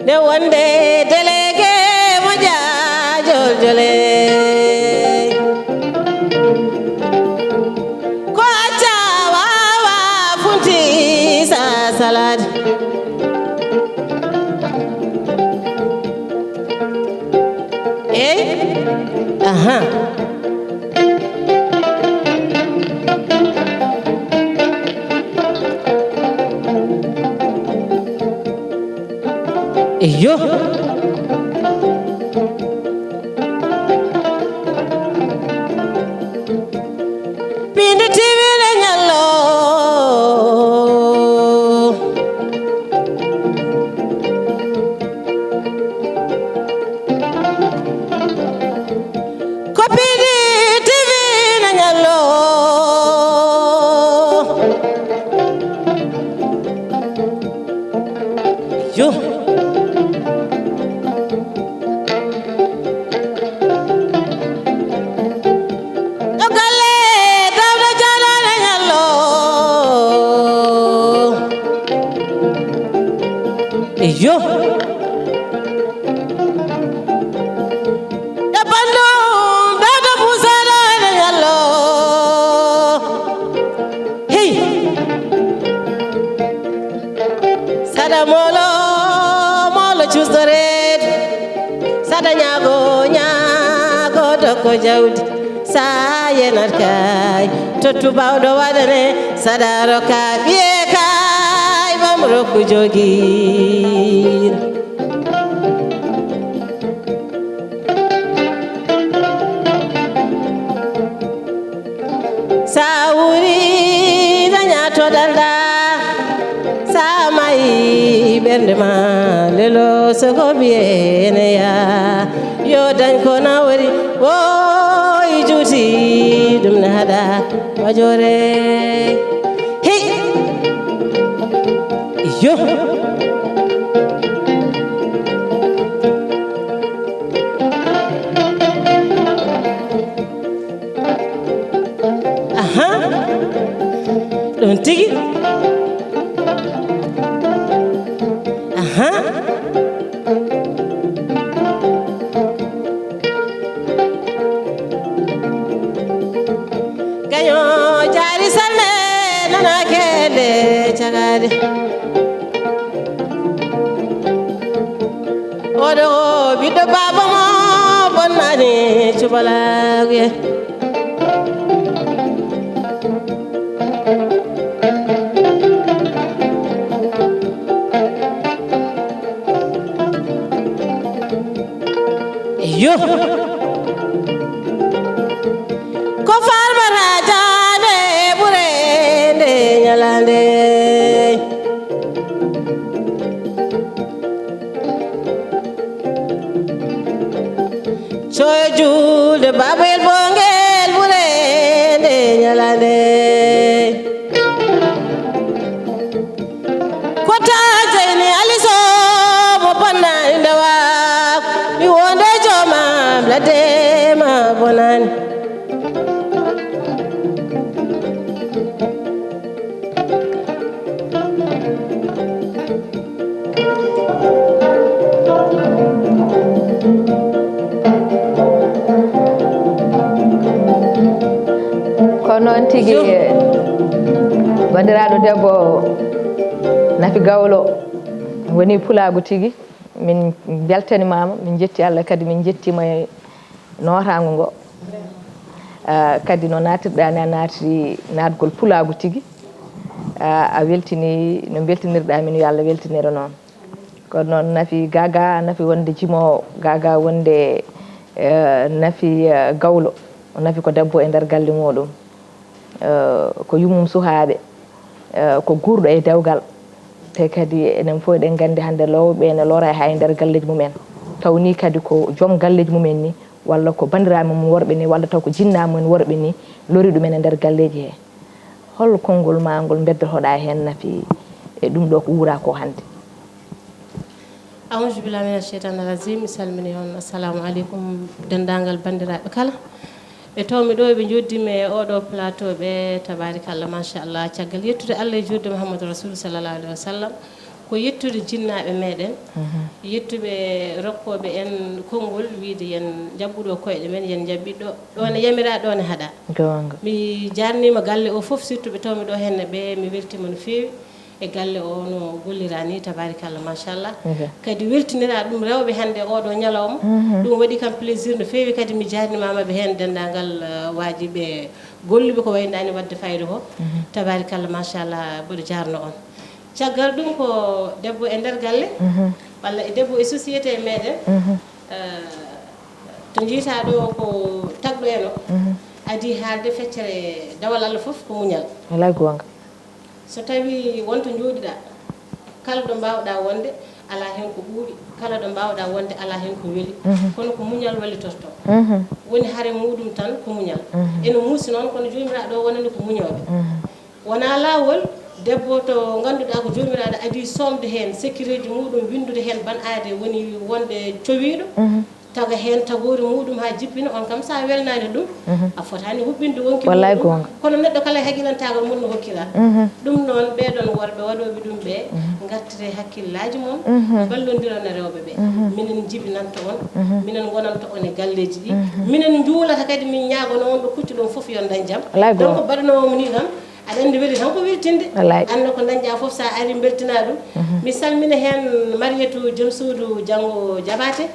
Nde wonde délégué mo jaajol jole. Ko acca wawa funti sa salade. Ey. Aha. Iyo. Pindi tiwile ñallo. Ko pindi tiwile ñallo. Yo. Ɗo galle Dawda Jalal e Ñallo. Iyo. Ɗo banndum Dawda Muusa ɗo e Ñallo. Hey. Saɗa moolo, moolo cuusɗo reedu. Saɗa ñaago, ñaago dokko jawdi. Sa yenat kay, tottu bawɗo waɗane. Saɗa rokka ɓiye kay, bam rokku jogii. Sa wuri daña to dalda, sa mayi ɓernde ma lelo soko biyene ya. Yo dañ ko nawori, woy juuti ɗum ne haɗa majore. Hey. Yo. Ɗum tigi. Aha. Gaño jaari salme nana kele cagade. Oɗo ɓiɗɗo baaba mo bonnani cubalague. Yo. Ko farmata jaane ɓure nde ñalande. Coyo julde Babel Bongel ɓure nde ñalande. Ko taajayni aliso mo bonnani ndawa. Mi wonde jooma ladde ma bonani. Ko noon tigi. Banndiraaɗo debbo Nafi Gawlo woni pulaagu tigi. Min mbeltanimaama, min njetti Allah kadi, min njettiima e nootaango ngo. Ah, kadi no naatirɗaa ni, a naati naatgol pulaagu tigi. Ah, a weltini no mbeltinirɗaa min, yo Allah weltinire noon. Ko noon Nafi Gaga, Nafi wonde jimoowo, Gaga wonde, eh, Nafi, eh, gawlo, Nafi ko debbo e nder galle muɗum. Eh, ko yummum suhaaɓe, eh, ko guurɗo e dewgal. Te kadi enen fof eɗen nganndi hannde lowɓe ene lora hay nder galleeji mumen. Taw ni kadi ko joom galleeji mumen ni, walla ko banndiraaɓe mum worɓe ni, walla taw ko jinnaaɓe mum worɓe ni lori ɗumen e nder galleeji he. Hol konngol ma ngol mbeddotoɗaa heen Nafi e ɗum ɗo ko wuuraa ko hannde? Auzu billahi mina sheytani rajim. Mi salmini on. Assalamu aleykum denndaangal banndiraaɓe kala. Ɓe tawmi ɗo, ɓe njoddiimi e oɗo plateau ɓe, tabaarikalla, machallah. Caggal yettude Allah e juulde Muhammadu Rasul sallallahu alaihi wasallam, ko yettude jinnaaɓe meɗen, yettuɓe rokkooɓe en konngol, wiide yen njaɓɓuɗo koyɗe men, yen njaɓɓiɗo, ɗo ne yamiraa, ɗo ne haɗaa. Goonga. Mi jaarniima galle o fof, surtout ɓe tawmi ɗo henne ɓe, mi weltiima no feewi e galle o no gollira ni, tabaarikalla, machallah. Kadi weltiniraa ɗum rewɓe hannde oɗo ñalawma. Ɗum waɗi kam plaisir no feewi, kadi mi jaarnimaama ɓe heen, denndaangal, eh, waaji ɓe golluɓe ko wayi nani waɗde fayida ko. Tabaarikalla, machallah, mboɗo jaarno on. Caggal ɗum ko debbo e nder galle, walla e debbo e société meɗen, eh, to njiytaa ɗo ko tagɗo en o, adii haalde feccere dewal Allah fof ko muñal. Alaa goonga. So tawii won to njooɗiɗaa, kala ɗo mbaawɗaa wonde, alaa heen ko ɓuuɓi, kala ɗo mbaawɗaa wonde, alaa heen ko weli, kono ko muñal wallitortoo. Woni hare muuɗum tan ko muñal. Ene muusi noon, kono Joomiraaɗo o wonani ko muñooɓe. Wonaa laawol, debbo to ngannduɗaa ko Joomiraaɗo adii soomde heen, sekkireeji muuɗum, winndude heen ban aade, woni wonde cowiiɗo, taga heen tagoori muuɗum haa jippina, on kam so a welnaani ɗum, a fotaani huɓɓinde wonkii muuɗum. Wallay goonga. Kono neɗɗo kala e haqilantaagal mum no hokkira. Ɗum noon, ɓee ɗoon worɓe waɗooɓe ɗum ɓee, ngartire hakkillaaji mon, mballondiron e rewɓe ɓee. Minen njibinanta on, minen ngonanta on e galleeji ɗi, minen njuulata kadi, min ñaagono on ɗo kuccuɗon fof yo dañ jam. Wallay goonga. Donc, mbaɗanoowo mo nii tan, aɗa anndi weli tan ko weltinde. Wallay. Anno ko dañƴaa fof, so a arii mbeltinaa ɗum. Mi salmina heen Mariyatou joom suudu Janngo Jabaate.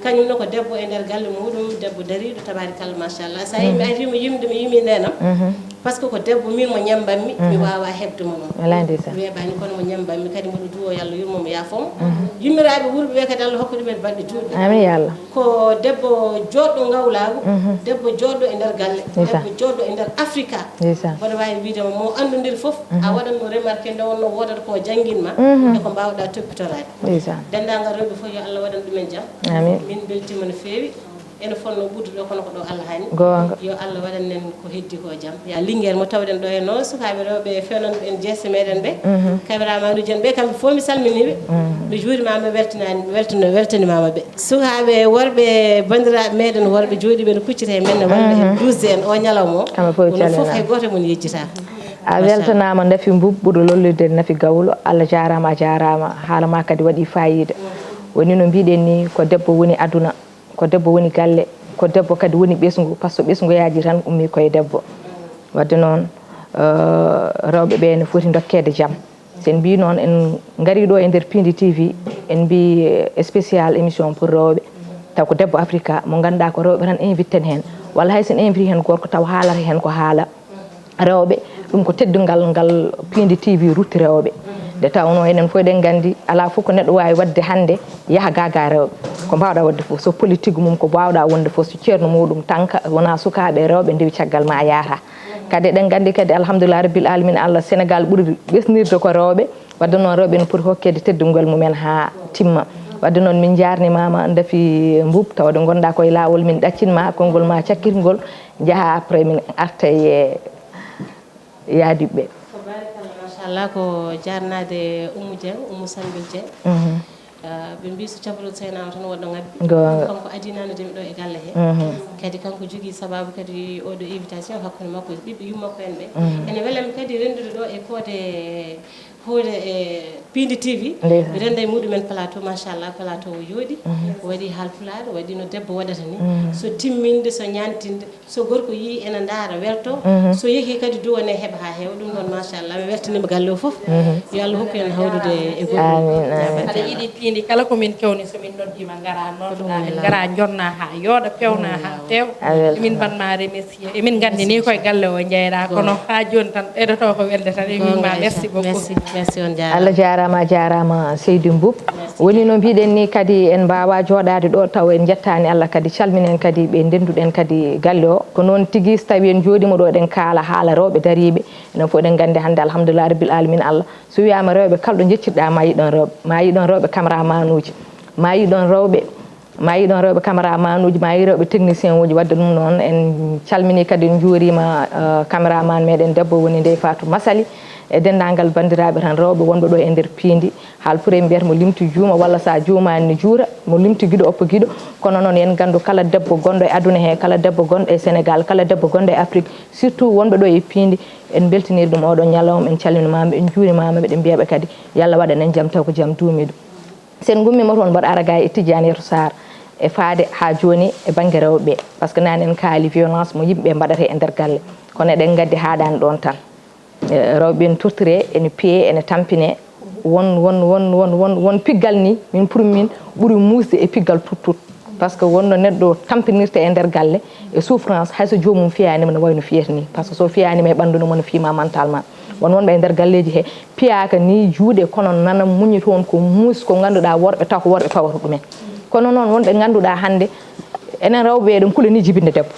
Kañum ne ko debbo e nder galle muuɗum, debbo dariiɗo, tabaarikalla, machallah. So a yii mi arii mo yimde, mi yii mi neenam. Par ce que ko debbo min mo ñammbanmi, mi waawaa heɓde mo noon. Wallay ndeysaan. Mi weeɓaani kono mo ñammbanmi, kadi mboɗo duwoo yo Allah yurmo mo, yaafoo mo. Yummiraaɓe wuurɓe ɓe kadi Allah hokka ɗumen balɗe juutɗe. Amiin ya Allah. Ko debbo jooɗɗo ngawlaagu, debbo jooɗɗo e nder galle, debbo jooɗɗo e nder Afrika. Mboɗo waawi wiyde ma mo anndondiri fof, a waɗan mo remarqué nde wonno woodata ko jannginma, e ko mbaawɗaa toppitoraade. Denndaangal rewɓe fof yo Allah waɗan ɗumen jam. Amiin. Min mbeltiima no feewi. Ene fonnoo ɓurdude ɗo kono ko ɗo Allah hani. Goonga. Yo Allah waɗan en ko heddi ko jam. Ya Linguére mo tawɗen ɗo e noon sukaaɓe rewɓe fewnanɓe en jeese meɗen ɓe. Kameramannuji en ɓe kamɓe fof mi salminiiɓe. Mi juurimaama, mi weltinaani, mi weltino, weltanimaama ɓe. Sukaaɓe worɓe, banndiraaɓe meɗen worɓe jooɗiiɓe no kuccita e men ne walla en duusde en o ñalawma o. Kamɓe fof onon fof calminaama. Hay gooto e mon yejjitaaka. A weltanaama Nafi Mbub, ɓurɗo lollirde Nafi Gawlo. Allah jaaraama, a jaaraama. Haala ma kadi waɗi faayiida. Woni no mbiɗen ni, ko debbo woni aduna, ko debbo woni galle, ko debbo kadi woni ɓesngu, par ce que ɓesngu yaaji tan ummi koye debbo. Wadde noon, eh, rewɓe ɓe ne foti dokkeede jam. So en mbii noon en ngarii ɗo e nder Piindi T V, en mbii, eh, spécial émission pour rewɓe. Taw ko debbo Afrika mo ngannduɗaa ko rewɓe tan invitten heen. Walla hay so en invite heen gorko taw haalata heen ko haala rewɓe, ɗum ko teddungal ngal Piindi T V rutti rewɓe. Nde tawnoo enen fof eɗen nganndi alaa fof ko neɗɗo waawi waɗde hannde yaha gaa gaa rewɓe. Ko mbaawɗaa waɗde fof, so politique mum ko mbaawɗaa wonde fof, so ceerno muɗum tan ka wonaa sukaaɓe rewɓe ndewi caggal ma a yaata. Kadi eɗen nganndi kadi alhamdulillah rabbil alamin Allah Sénégal ɓuri ɓesnirde ko rewɓe. Wadde noon rewɓe no poti hokkeede teddungal mumen haa timma. Wadde noon min njaarnimaama Nafi Mbub, tawde ngonɗaa koye laawol min ɗaccinma konngol ma cakkitgol njaha après min arta e yaadiɓe. Ko barikalla machallah ko jarnaade Oumou Dieng, Oumou Sambil Dieng. Mhm. Ah, ɓe mbii so cabalol seynaama tan woɗɗo ngabbi. Goonga. Kanko adinano demi ɗo e galle he. Mhm. Kadi kanko jogii sababu kadi oɗo invitation hakkunde makko e ɓiɓɓe yummakko en ɓe. Mhm. Ene welam kadi renndude ɗo e koode huunde e Piindi T V. Ndeysaan. Mi rennda e muɗumen plateau, machallah plateau o yooɗi. Mhm. O waɗi haalpulaar, o waɗi no debbo waɗata ni. Mhm. So timminde, so ñaantinde, so gorko yii ena ndaara welto. Mhm. So yehi kadi duwane heɓa haa heewa. Ɗum noon machallah mi weltaniima galle o fof. Mhm. Yo Allah hokku en hawrude e goɗɗum. Amin, amin. Aɗa yiɗi piindi kala ko min kewni so min noddiima ngara noon. Min ngara jonna haa yooɗa pewna haa feewa. A weltanaama. Min mban ma remercier. Emin nganndi ni koye galle o njeyra kono haa jooni tan ɓeydoto ko welde tan emin ma merci beaucoup. Merci, merci on jaaraama. Allah jaaraama, a jaaraama Seydi Mboup. Woni no mbiɗen ni kadi en mbaawa jooɗaade ɗo taw en njettaani Allah kadi calminen kadi ɓe ndennduɗen kadi galle o. Ko noon tigi so tawi en jooɗiima ɗo eɗen kaala haala rewɓe dariiɓe. Enen fof eɗen nganndi hannde alhamdulillah rabbil alamin Allah. So wiyaama rewɓe kala ɗo njeccirɗa ma yiɗon rewɓe. Ma yiɗon rewɓe caméraman uji. Ma yiɗon rewɓe Ma yi ɗon rewɓe caméraman uji, ma yi rewɓe technicien uji. Wadde ɗum noon en calmini kadi en njuurima, eh, caméraman meɗen debbo woni Ndeye Fatou Massaly e denndaangal banndiraaɓe tan rewɓe wonɓe ɗo e nder piindi. Haal pure mbiyata mo limtu juuma walla sa juumani ne juura, mo limtu giɗo oppo giɗo. Kono noon en nganndu kala debbo gonɗo e aduna he, kala debbo gonɗo e Sénégal, kala debbo gonɗo e Afrique, surtout wonɓe ɗo e piindi, en mbeltiniri ɗum oɗo ñalawma, en calminimama, en njuurimama, miɗen mbiyaɓe kadi yo Allah waɗan en jam taw ko jam duumiɗo. Sen ngummiima toon mboɗo ara ga e Tidiane Yatou Sarr e faade haa jooni e bannge rewɓe ɓe, par ce que naane en kaali violence mo yimɓe mbaɗata e nder galle, kono eɗen ngaddi haaɗaani ɗoon tan. Eh, rewɓe ɓe ene torturé, ene piyee, ene tampinee, won won won won won won piggal ni min pour min ɓuri muusde e piggal tuttut. Par ce que wonno neɗɗo tampinirta e nder galle e souffrance, hay so joomum fiyaanima no wayno fiyata ni, par ce que so fiyaanima e ɓanndu no wona fiima mentalement. Won wonɓe e nder galleeji he piyaaka ni juuɗe kono nana muñi toon ko muus ko ngannduɗaa worɓe taw ko worɓe pawata ɗumen. Kono noon wonɓe ngannduɗaa hannde enen rewɓe eɗen kula ni jibinde debbo.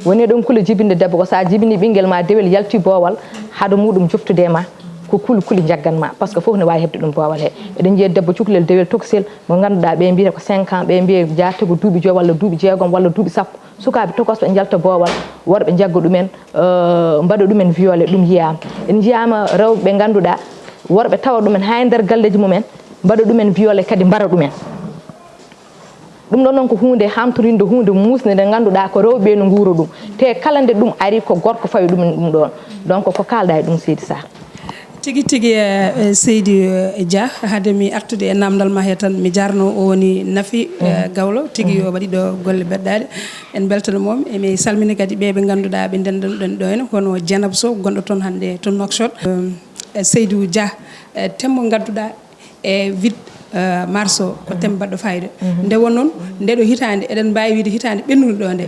Woni eɗen kula jibinde debbo ko sa jibini ɓinngel ma dewel yalti boowal haɗa muɗum joftude ma ko kuli kuli njaggan ma par ce que fof ne waawi heɓde ɗum boowal he. Eɗen njiya debbo cukalel dewel tokosel mo ngannduɗaa ɓe mbiyata ko cinq ans, ɓe mbiya jaarte ko duuɓi joyi walla duuɓi jeegom walla duuɓi sappo. Sukaaɓe tokosɓe njalta boowal, worɓe njagga ɗumen, eh, mbaɗa ɗumen violé, ɗum yiyaama. En njiyaama rewɓe ɓe ngannduɗaa worɓe tawa ɗumen haa e nder galleeji mumen, mbaɗa ɗumen violé kadi mbara ɗumen. Ɗum ɗon noon ko huunde hamtorinde, huunde muusnde nde ngannduɗaa ko rewɓe ɓe no nguura ɗum. Te kala nde ɗum ari ko gorko fawi ɗum ɗum ɗoon. Donc ko kaalɗaa e ɗum seydi Sarr. Tigi tigi, eh, eh, seydi, eh, Dia, haade mi artude e namdal ma he tan mi jarno o woni Nafi, eh, Gawlo, tigi o waɗi ɗo golle beɗɗaɗe. En beltanimo, emi salmini kadi ɓe ɓe ngannduɗaa ɓe ndendanɗen ɗo henne, kono Dieynaba Sow gonɗo toon hannde to Nouakchott. Eh, eh, Seydou Dia, eh, thème mo ngannduɗaa e huit, eh, mars o, ko thème baɗɗo fayida. Nde won noon, nde ɗo hitaande, eɗen mbaawi wiide hitaande ɓennunde ɗo nde.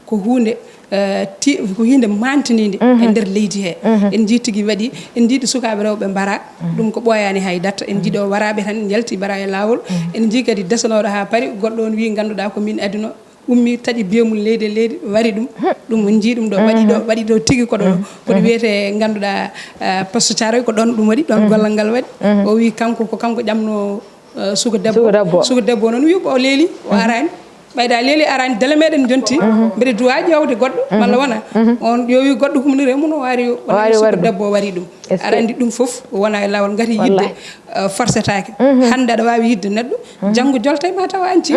Ko huunde, eh, ti-, ko huunde maantiniinde e nder leydi he. En njii tigi waɗi, en njii ɗo sukaaɓe rewɓe mbara, ɗum ko ɓooyaani hay datta. En njii ɗo waraaɓe tan njalti mbara e laawol. En njii kadi desanooɗo haa paari, goɗɗo on wii, ngannduɗaa ko min adino, ummi taƴi biyee mum leydi e leydi, wari ɗum. Ɗum en njii ɗum ɗo, waɗi ɗo, waɗi ɗo tigi ko ɗo, ko ɗo wiyetee, ngannduɗaa, eh, poste Thiaroye, ko ɗoon ɗum waɗi, ɗoon gollal ngal waɗi. O wii kanko, ko kanko ƴamno, eh, suka debbo. Suka debbo. Suka debbo noon wii ko o leeli, o araani. Ɓayda leeli araani, dele meɗen jonti, mbeɗa duwa ƴeewde goɗɗo, malla wona. On ƴeewi goɗɗo humnere mum, o waari, o waari suka debbo, o wari ɗum. Aɗa anndi ɗum fof wona e laawol, ngati yidde, eh, forcetaake. Hannde aɗa waawi yidde neɗɗo, janngo jolta e ma tawa anci.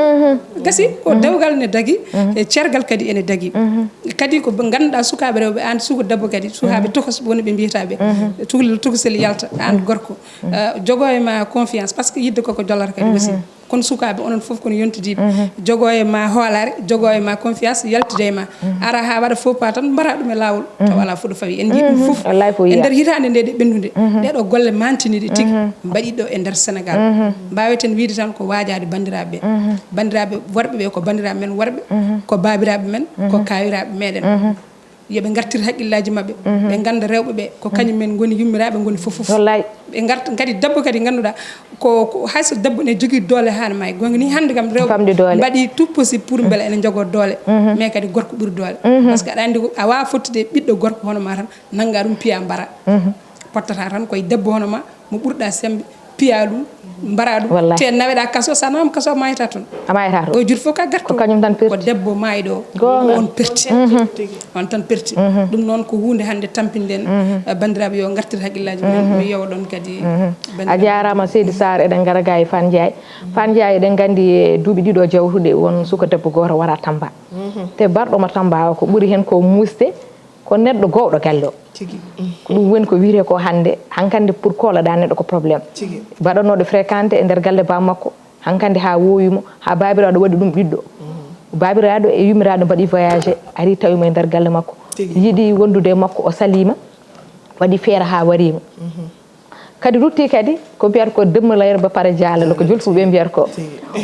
Gasi, ko dewgal ne dagi, e cergal kadi ene dagi. Kadi ko ɓe ngannduɗaa sukaaɓe rewɓe, aan suka debbo kadi, sukaaɓe tokos woni ɓe mbiyata ɓe. Cukalel tokosel yalta, aan gorko. Eh, jogoo e ma confiance, parce que yidde koko jollata kadi aussi. Kono sukaaɓe, onon fof kono yontidiiɓe. Jogoo e ma hoolaare, jogoo e ma confiance, yaltida e ma. Ara haa waɗa faux pas tan, mbaɗa ɗum e laawol, tawa alaa fof ɗo fawi. En njii ɗum fof. Wallaay ko e nder hitaande nde ɗe ɓenndude, ɗeɗo golle mantiniiɗe tigi, mbaɗiiɗo e nder Sénégal. Mbaaweten wiide tan ko waajaade banndiraaɓe ɓe. Banndiraaɓe worɓe ɓe ko banndiraaɓe men worɓe, ko baabiraaɓe men, ko kaawiraaɓe meɗen. Yo ɓe ngartir haqqillaaji maɓɓe, ɓe ngannda rewɓe ɓe ko kañum men ngoni yummiraaɓe, ngoni fof fof. Wallaay. Ɓe ngarta kadi debbo kadi ngannduɗaa ko, ko hay so debbo ne jogii doole haa no maayi. Gonga ni hannde kam rewɓe Famɗi doole. Mbaɗi tout possible pour mbele ene njogoo doole. Mais kadi gorko ɓuri doole. Parce que aɗa anndi ko a waawaa fottude e ɓiɗɗo gorko hono ma tan, nannga ɗum piya mbara. Pottata tan koye debbo hono ma, mo ɓurɗa semmbe, piya ɗum, mbara ɗum. Wallaay. Te naweɗa kaso, sa nawama kaso, a mayata toon. A mayata toon. Ɗo juuti fof ka garto. Ko kañum tan perti. Ko debbo maayɗo o. Goonga. On perti. On tan perti. Ɗum noon ko huunde hannde tampinɗen. Eh, banndiraaɓe yo ngartir haqqillaaji men. Mi yewa ɗon kadi. A jaaraama seydi Sarr, eɗen ngara ga e Fane Ndiaye. Fane Ndiaye, eɗen nganndi e duuɓi ɗiɗo jawtuɗe won suka debbo gooto wara Tamba. Te barɗo mo Tamba o ko ɓuri heen ko muusde, ko neɗɗo gowɗo galle o. Tigi. Ko ɗum woni ko wiyetee ko hannde, hankande pour kooloɗaa neɗɗo ko problème. Tigi. Mbaɗanooɗo fréquenté e nder galle baa makko, hankande haa woowi mo, haa baabiraaɗo waɗi ɗum ɓiɗɗo. Baabiraaɗo e yummiraaɗo mbaɗi voyagé, ari tawi mo e nder galle makko. Tigi. Yiɗi wondude e makko, o saliima, waɗi feere haa wariima. Kadi rutti kadi ko mbiyata ko dëmm layre ba pare jaalalo, ko julfuɓe mbiyata ko.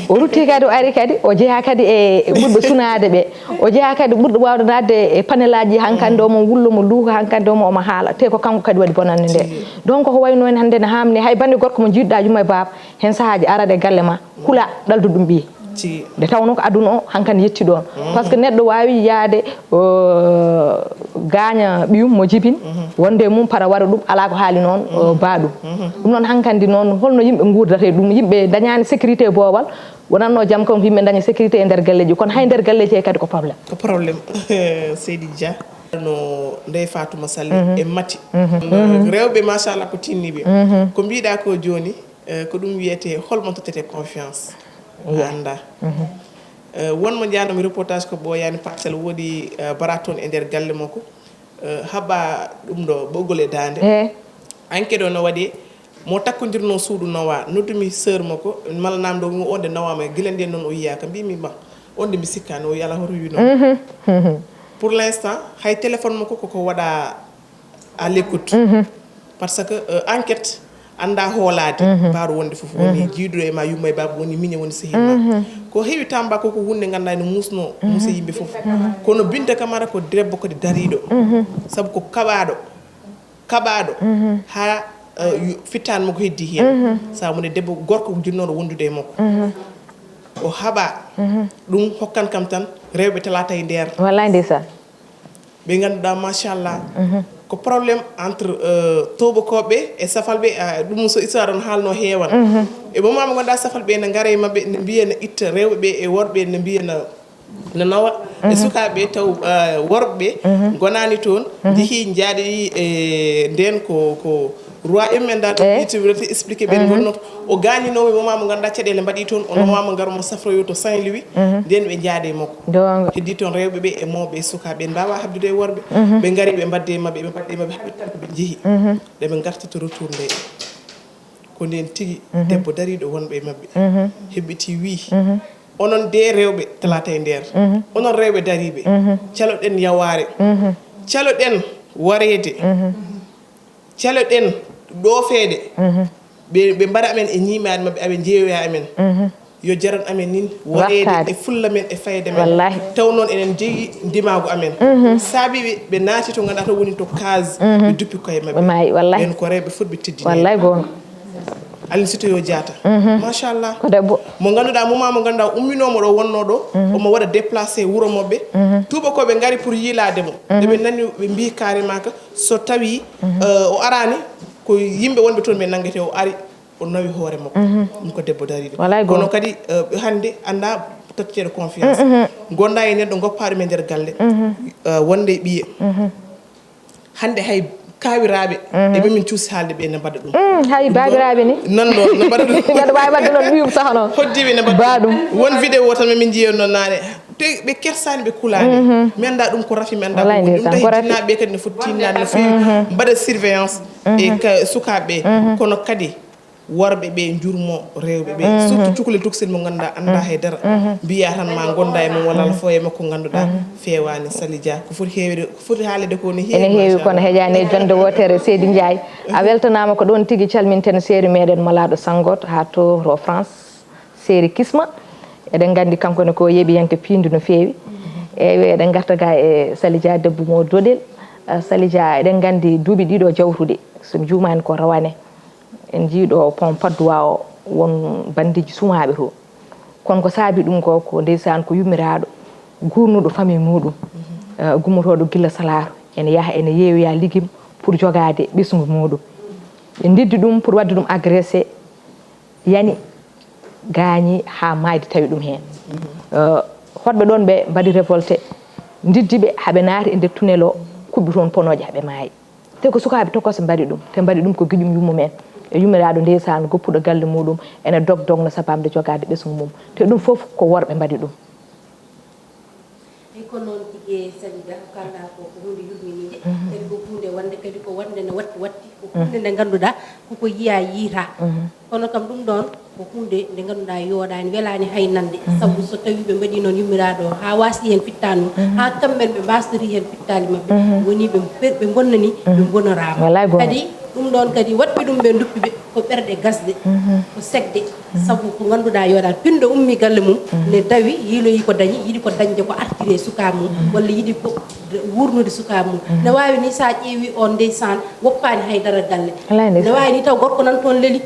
O rutti kadi, o ari kadi, o jeyaa kadi e, e ɓurɓe sunaade ɓe. O jeyaa kadi ɓurɗo waawde naatde e panelaaji, hankande omo wullo, mo luuka, hankande omo, omo haala. Te ko kanko kadi waɗi bonannde nde. Donc ko wayi noon hannde ne haamni hay bannde gorko mo njiiduɗaa yumma e baaba, heen sahaaji araɗe galle ma, hula ɗaldu ɗum ɓiye. Tigi. Nde tawnoo ko aduna o hankadi yetti ɗoon. Parce que neɗɗo waawi yahde, o, gaaña ɓiyum mo jibini, wonde e mum para waɗa ɗum, alaa ko haali noon, o, baa ɗum. Ɗum noon hankadi noon, holno yimɓe nguurdata e ɗum? Yimɓe dañaani sécurité boowal, wonatno jam kam ko yimɓe daña sécurité e nder galleeji, kono hay nder galleeji he kadi ko problème. Ko problème. Seydi Dia. No Ndeye Fatouma Sall e Mati. Rewɓe, machallah, ko tinniiɓe. Ko mbiɗa ko jooni, eh, ko ɗum wiyetee, holmo tottete confiance? A annda. Eh, won mo njaanoomi reportage ko ɓooyaani Parcelles, woodi, eh, bara toon e nder galle makko. Eh, haɓa ɗum ɗo ɓoggol e daande. Enquête o no waɗi, mo takkondirnoo suudu nawa, noddumi sœur makko, malla namdo mo, onde nawaama, gila nden noon o yiyaaka. Mbimi, ma, onde mi sikkaani, o yala hoto wi noon. Pour l'instant, hay téléphone makko koko waɗa à l'écoute. Parce que, euh, enquête annda hoolaade. Baaɗo wonde fof woni jiiduɗo e ma, yumma e baaba, woni miñe, woni sehil ma. Ko heewi Tamba ko, ko hunde ngannduɗaa ene muusno muuse yimɓe fof. Kono Binta Kamara ko debbo kadi dariiɗo. Sabu ko kaɓaaɗo, kaɓaaɗo. Haa, euh, yu-, fittaandu makko heddi heen. Sabu nde debbo gorko jinnooɗo wondude e makko. O haɓa. Ɗum hokkan kam tan rewɓe talata e nder. Wallaay ndeysaan. Ɓe ngannduɗaa, machallah, ko problème entre, euh, Toobakooɓe e Safalɓe, ah, ɗum so histoire on haalno heewan. E moment mo ngannduɗaa Safalɓe ne ngara e maɓɓe, ne mbiya ne itta rewɓe ɓe e worɓe, ne mbiya ne, ne nawa. E sukaaɓe taw, euh, worɓe ɓe ngonaani toon, njehii njaaɗi e nden ko, ko Roi M en dal ɗo Eh. Ɓiyti wurati expliqué ɓen Mhm. gonno o gaañinoomi moment mo ngannduɗaa caɗeele mbaɗi toon, o Mhm. Nowaama ngaro mo safroyo to Saint-Louis, Mhm. nden ɓe njaade e makko. Goonga. Heddi toon rewɓe ɓe e mawɓe e sukaaɓe, ɓe mbaawa habdude e worɓe. Mhm. Ɓe ngari ɓe mbadde e maɓɓe, ɓe mbadde e maɓɓe, haɓɓi tan ko ɓe njehi. Mhm. Nde ɓe ngarti to retour nde, ko nden tigi Mhm. debbo dariiɗo wonɓe e maɓɓe. Mhm. Heɓɓiti wii, Mhm. onon de rewɓe talata e nder. Mhm. Onon rewɓe dariiɓe, Mhm. caloɗen yawaare. Mhm. Caloɗen wareede. Mhm. Caloɗen ɗoofeede. Mhm. Ɓe, ɓe mbaɗa amen e ñiimaade maɓɓe, aɓe njeeyoya amen. Mhm. Yo jaran amen nin waɗeede Wakkaade. E fulla men e fayda men. Wallahi. Taw noon enen jeyi ndimaagu amen. Mhm. Saabi ɓe, ɓe naati to ngannduɗaa to woni to case, Mhm. ɓe duppi koye maɓɓe. Ɓe maayi, wallahi. Ɓen ko rewɓe fotɓe teddini. Wallahi goonga. Aline Sitoyo Diatta. Mhm. Machallah. Ko debbo. Mo ngannduɗaa, moment mo ngannduɗaa umminoomo ɗo wonnoo ɗo, Mhm. omo waɗa déplacé wuro maɓɓe. Mhm. Tuubakooɓe ngari pour yiilaade mo. Mhm. Nde ɓe nani, ɓe mbii carrément que so tawi, Mhm. euh, o araani, ko yimɓe wonɓe toon ɓe nanngete, o ari, o nawi hoore makko. Mhm. Ɗum ko debbo dariiɗo. Walay Kono goonga. Kadi, euh, hannde annda totteede confiance. Mhm, mhm. Gonda e neɗɗo, ngoppa ɗum e nder galle. Mhm. Euh, wonde e ɓiye. Mhm. Hannde hay kaawiraaɓe, Mhm. e ɓe min cuusi haalde ɓe ne mbaɗa ɗum. Mm, hay baabiraaɓe ni. Nan ɗo, ne mbaɗa ɗum. Mbeɗa waawi waɗde noon ɓiyum saha noon. Hoddiiɓe ne mbaɗa Ba ɗum. Won vidéo tan min njiya noon naane. Te ɓe kersaani, ɓe kulaani. Mi anndaa ɗum ko rafi, mi anndaa ko woni. Ɗum tahi jinnaaɓe ɓe kadi ne foti tinnaade no feewi, mbaɗa surveillance e sukaaɓe ɓe. Kono kadi worɓe ɓe njurmo rewɓe ɓe, surtout cukalel tokosel mo ngannduɗaa anndaa hay dara. Mbiya tan ma ngonda e mum walla ala fof e makko ngannduɗaa feewaani. Sali Dia, ko foti heewde, ko foti haalede ko ne heewi. Ene heewi, kono heƴaani e jonde wootere. Seydi Ndiaye, a weltanaama. Ko ɗoon tigi calminten seeri meɗen malaaɗo Sanngoot haa to ro France, seeri Kisma. Eɗen nganndi kanko ne ko yeeɓiyanke piindi no feewi. Eywa, eɗen ngarta ga e Sali Dia, debbo mo Doɗel. Ah, Sali Dia, eɗen nganndi duuɓi ɗiɗo jawtuɗi, so mi juumaani ko rawane. En njii ɗo pont Patte d'Oie o, won banndeeji sumaaɓe to. Kono ko saabi ɗum ko, ko ndeysaan ko yummiraaɗo guurnuɗo famille muɗum, eh, gummotooɗo gilla Salaar, ene yaha ene yeeyoya ligim pour jogaade ɓesngu muɗum. Ɓe ndiddi ɗum pour waɗde ɗum agressé, yani, gaañi haa maayde tawi ɗum heen. Eh, hoɗɓe ɗoon ɓe mbaɗi révolté, ndiddi ɓe haa ɓe naati e nder tunnel o, kuɓɓi toon ponooje haa ɓe maayi. Te ko sukaaɓe tokosɓe mbaɗi ɗum, te mbaɗi ɗum ko giƴum yummum en. E yummiraaɗo ndeysaan goppuɗo galle muɗum, ene dog dogno sabamde jogaade ɓesngu mum. Te ɗum fof ko worɓe mbaɗi ɗum. Eyi, ko noon tigi, Sali Dia, ko kaalɗaa ko, ko huunde yurminiinde. Kadi ko huunde wonde, kadi ko wonde ne watti watti, ko huunde nde ngannduɗaa ko ko yiyaa yiytaa. Kono kam ɗum ɗoon ko huunde nde ngannduɗaa yooɗaani, welaani hay nande. Sabu so tawii ɓe mbaɗii noon yummiraaɗo o haa waasdi heen fittaandu mum, haa kamɓe ne ɓe mbaastori heen fittaali maɓɓe, woni ɓe per-, ɓe mbonnani, ɓe mbonoraama. Wallaay goonga. Kadi ɗum ɗoon kadi waɗɓe ɗum ɓe nduppi ɓe ko ɓerɗe gasɗe, ko sekde. Sabu ko ngannduɗaa yooɗaani, pinɗo ummii galle mum, ne dawi, yiiloyii ko dañi, yiɗi ko dañde ko artiri e sukaa mum, walla yiɗi ko wuurnude sukaa mum. Ne waawi ni so a ƴeewi on ndeysaan woppaani hay dara galle. Wallaay ndeysaan. Ne waawi ni taw gorko nan toon leli,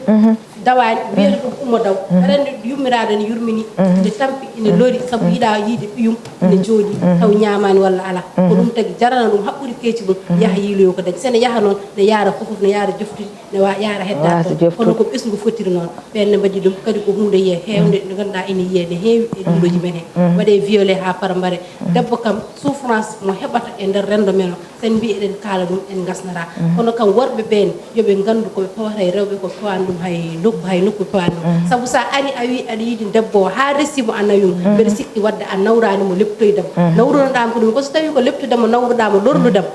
dawaani, wiyata ɗum ummo daw. Aɗa anndi yummiraaɗo ne yurmini, ne tampi, ine lori, sabu yiɗaa yiide ɓiyum, ine jooɗii, taw ñaamaani walla alaa. Ko ɗum tagi jarana ɗum haɓɓude keeci mum, yaha yiiloyo ko dañi. So ne yaha noon, ne yaara fof, ne yaara joftude, ne wa-, yaara hedda toon. Kono ko ɓesngu fotiri noon. Ɓeen ne mbaɗi ɗum, kadi ko huunde yiyee heewnde, nde ngannduɗaa ene yiyee, ne heewi e ɗumɗooji men heen. Waɗee violé haa para mbare. Debbo kam, souffrance mo heɓata e nder renndo men o, so en mbii eɗen kaala ɗum, en ngasnataa. Kono kam, worɓe ɓeen, yo ɓe nganndu ko ɓe pewata e rewɓe, ko ɓe pewaani ɗum hay nokku, hay nokku ɓe pewaani ɗum. Sabu so a ari, a wii aɗa yiɗi debbo o, haa resi mo a nawi mo, mbeɗa sikki waɗde a nawraani mo leptoyde mo. Nawrunoɗaa mo ko ɗum, ko so tawii ko leptude mo nawruɗaa mo, lorlude mo,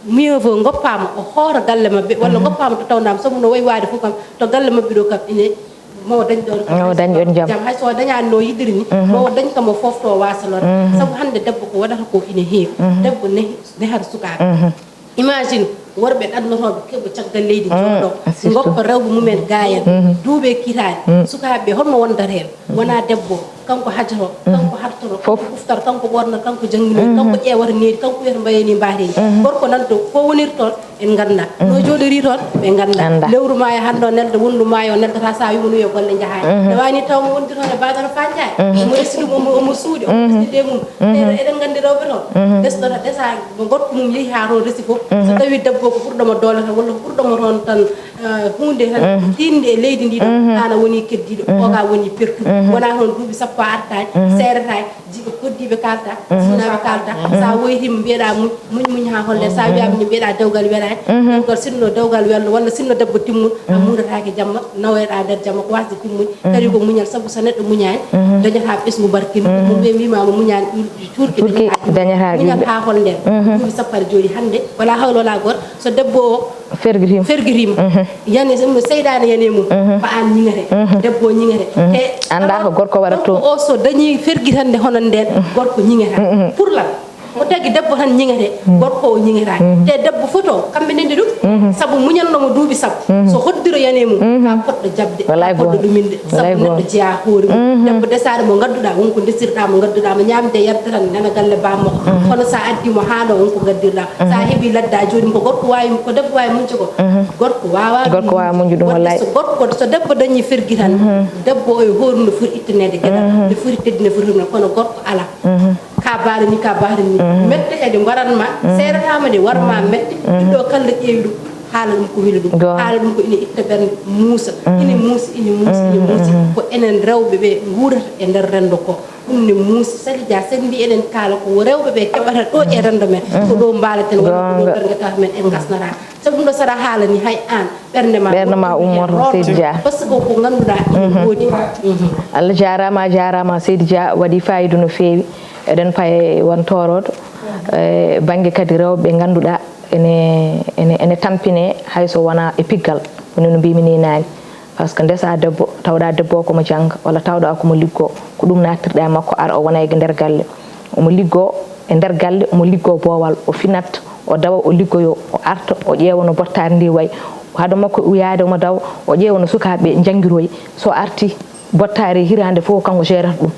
mieux vaut ngoppaama o hoota galle maɓɓe, walla ngoppaama to tawndaama, sabu no wayi waade fof kam, to galle maɓɓe ɗo kam ine, mo dañ ɗoon kam, mo dañ ɗoon jam. Jam, hay so o dañaani no yiɗiri ni, mo dañ kam o foofto o waasa lorde. Sabu hannde debbo ko waɗata ko ine heewi. Debbo nehi-, nehata sukaaɓe. Imagine, worɓe ɗannotooɓe keɓa caggal leydi, jooɗo, ngoppa rewɓe mumen gaayen, duuɓe kitaani, sukaaɓe ɓe, holmo wondata heen? Wonaa debbo, kanko hajoro, kanko hartoro, kanko uftata, kanko ɓoornata, kanko jannginoyi, kanko ƴeewata needi, kanko wiyata mbayee ni mbaatee ni. Gorko nan to, ko woniri toon, en nganndaa. No jooɗorii toon, ɓe nganndaa. Lewru maayo hannde o nelda, wonndu maayo o neldata, so a wii mo no wiya golle njahaani. Ne waawi ni taw mo wondi toon e Badara Fa Njaay, omo resi ɗum, omo, omo suuɗi, omo resi de mum. Eɗen nganndi rewɓe toon, desɗo tan, desa, mo gorko mum yehi haa toon resi fof. So tawii debbo ko ɓurɗo mo doole tan, walla ko ɓurɗo mo toon tan, eh, huunde tan, tiiɗnde e leydi ndi ɗo, aan a woni keddiiɗo, ooga woni pertuɗo. Wonaa toon duuɓi sappo a artaani, seeretaani, jiɗɗo koddiiɓe kaalta, jinnaaɓe kaalta. So a woytiima mbiyeɗaa muñ, muñ, muñ haa holde. So a wiyaama ni mbiyeɗaa dewgal welaani, dewgal sinno dewgal welno, walla sinno debbo timmun, a muurataake jamma, nawoyɗaa nder jamma, ko waasde timmude. Kadi ko muñal, sabu so neɗɗo muñaani, dañataa ɓesngu barkinɗo. Ɗum ɓe mbiimaama muñaani cuurki, cuurki dañataa ƴiiƴam. Muñal haa hol ndeen? Duuɓi sappo aɗa jooɗii hannde, walaa hawle, walaa gooto. So debbo o fergitiima, fergitiima, yani, so ɗum seyɗaane yani e mum, ko aan ñiŋete, debbo o ñiŋete. Te anndaa ko gorko waɗata toon. Gorko o so dañii fergitande hono ndeen, gorko ñiŋataa. Pour lan? Ko tagi debbo tan ñiŋete, gorko o ñiŋataa. Te debbo foto kamɓe ndenndi ɗum, sabu muñalno mo duuɓi sappo, so hoddiro yani e mum, ka poɗɗo jaɓde, ka poɗɗo ɗuminde, sabu neɗɗo jeyaa hoore mum. Debbo desaade mo ngadduɗaa, won ko ndesirɗaa mo, ngadduɗaa mo ñaamde e yarde tan, nana galle bammakko. Kono so a addi mo haa ɗo, won ko ngaddirɗaa. So a heɓii ladde, a jooɗii ko gorko waawi, ko debbo waawi muñde ko, gorko waawaa ɗum. Gorko waawaa muñde ɗum, wallaay. So gorko, so debbo dañii fergi tan, debbo o e hoore mum no foti ittaneede geɗal, no foti teddinde, foti ɗum, kono gorko alaa. Ka baale ni, ka baale ni. Mette kadi mbaran ma, seerataama de, war ma mette, ɓiɗɗo kala ƴeewi ɗum. Haala ɗum ko weli ɗum. Haala ɗum ko ina itta ɓernde, muusa. Ina muusa, ina muusa, ina muusa. Ko enen rewɓe ɓe nguurata e nder renndo ko. Ɗum ne muusi. Sali Dia, sen mbi eɗen kaala ko rewɓe ɓe keɓata ɗo e renndo men. Ko ɗo mbaalaten walla ko ɗo ɓernde tawata men en ngasnata. Sabu ɗum ɗo, saɗa haala ni, hay aan ɓernde ma, ɓernde ma ummoto, Seydi Dia. Parce que ko ngannduɗaa ene woodi. Allah jaaraama, a jaaraama, Seydi Dia, waɗi faayidu no feewi. Eɗen paye won tooroodo e bannge kadi rewɓe ɓe ngannduɗaa ene, ene, ene tampine hay so wonaa e piggal, woni no mbiymi ni naane. Parce que ndesaa debbo, tawɗaa debbo o ko mo jannga, walla tawɗaa ko mo liggoo, ko ɗum nattirɗaa e makko, ara o wona e nder galle. Omo liggoo e nder galle, omo liggoo boowal, o finat, o dawa, o liggoyoo, o arta, o ƴeewa no bottaari ndi wayi. Hade makko yaade omo dawa, o ƴeewa no sukaaɓe ɓe njanngiroyi. So arti, bottaari hiraande fof ko kanko gérata ɗum.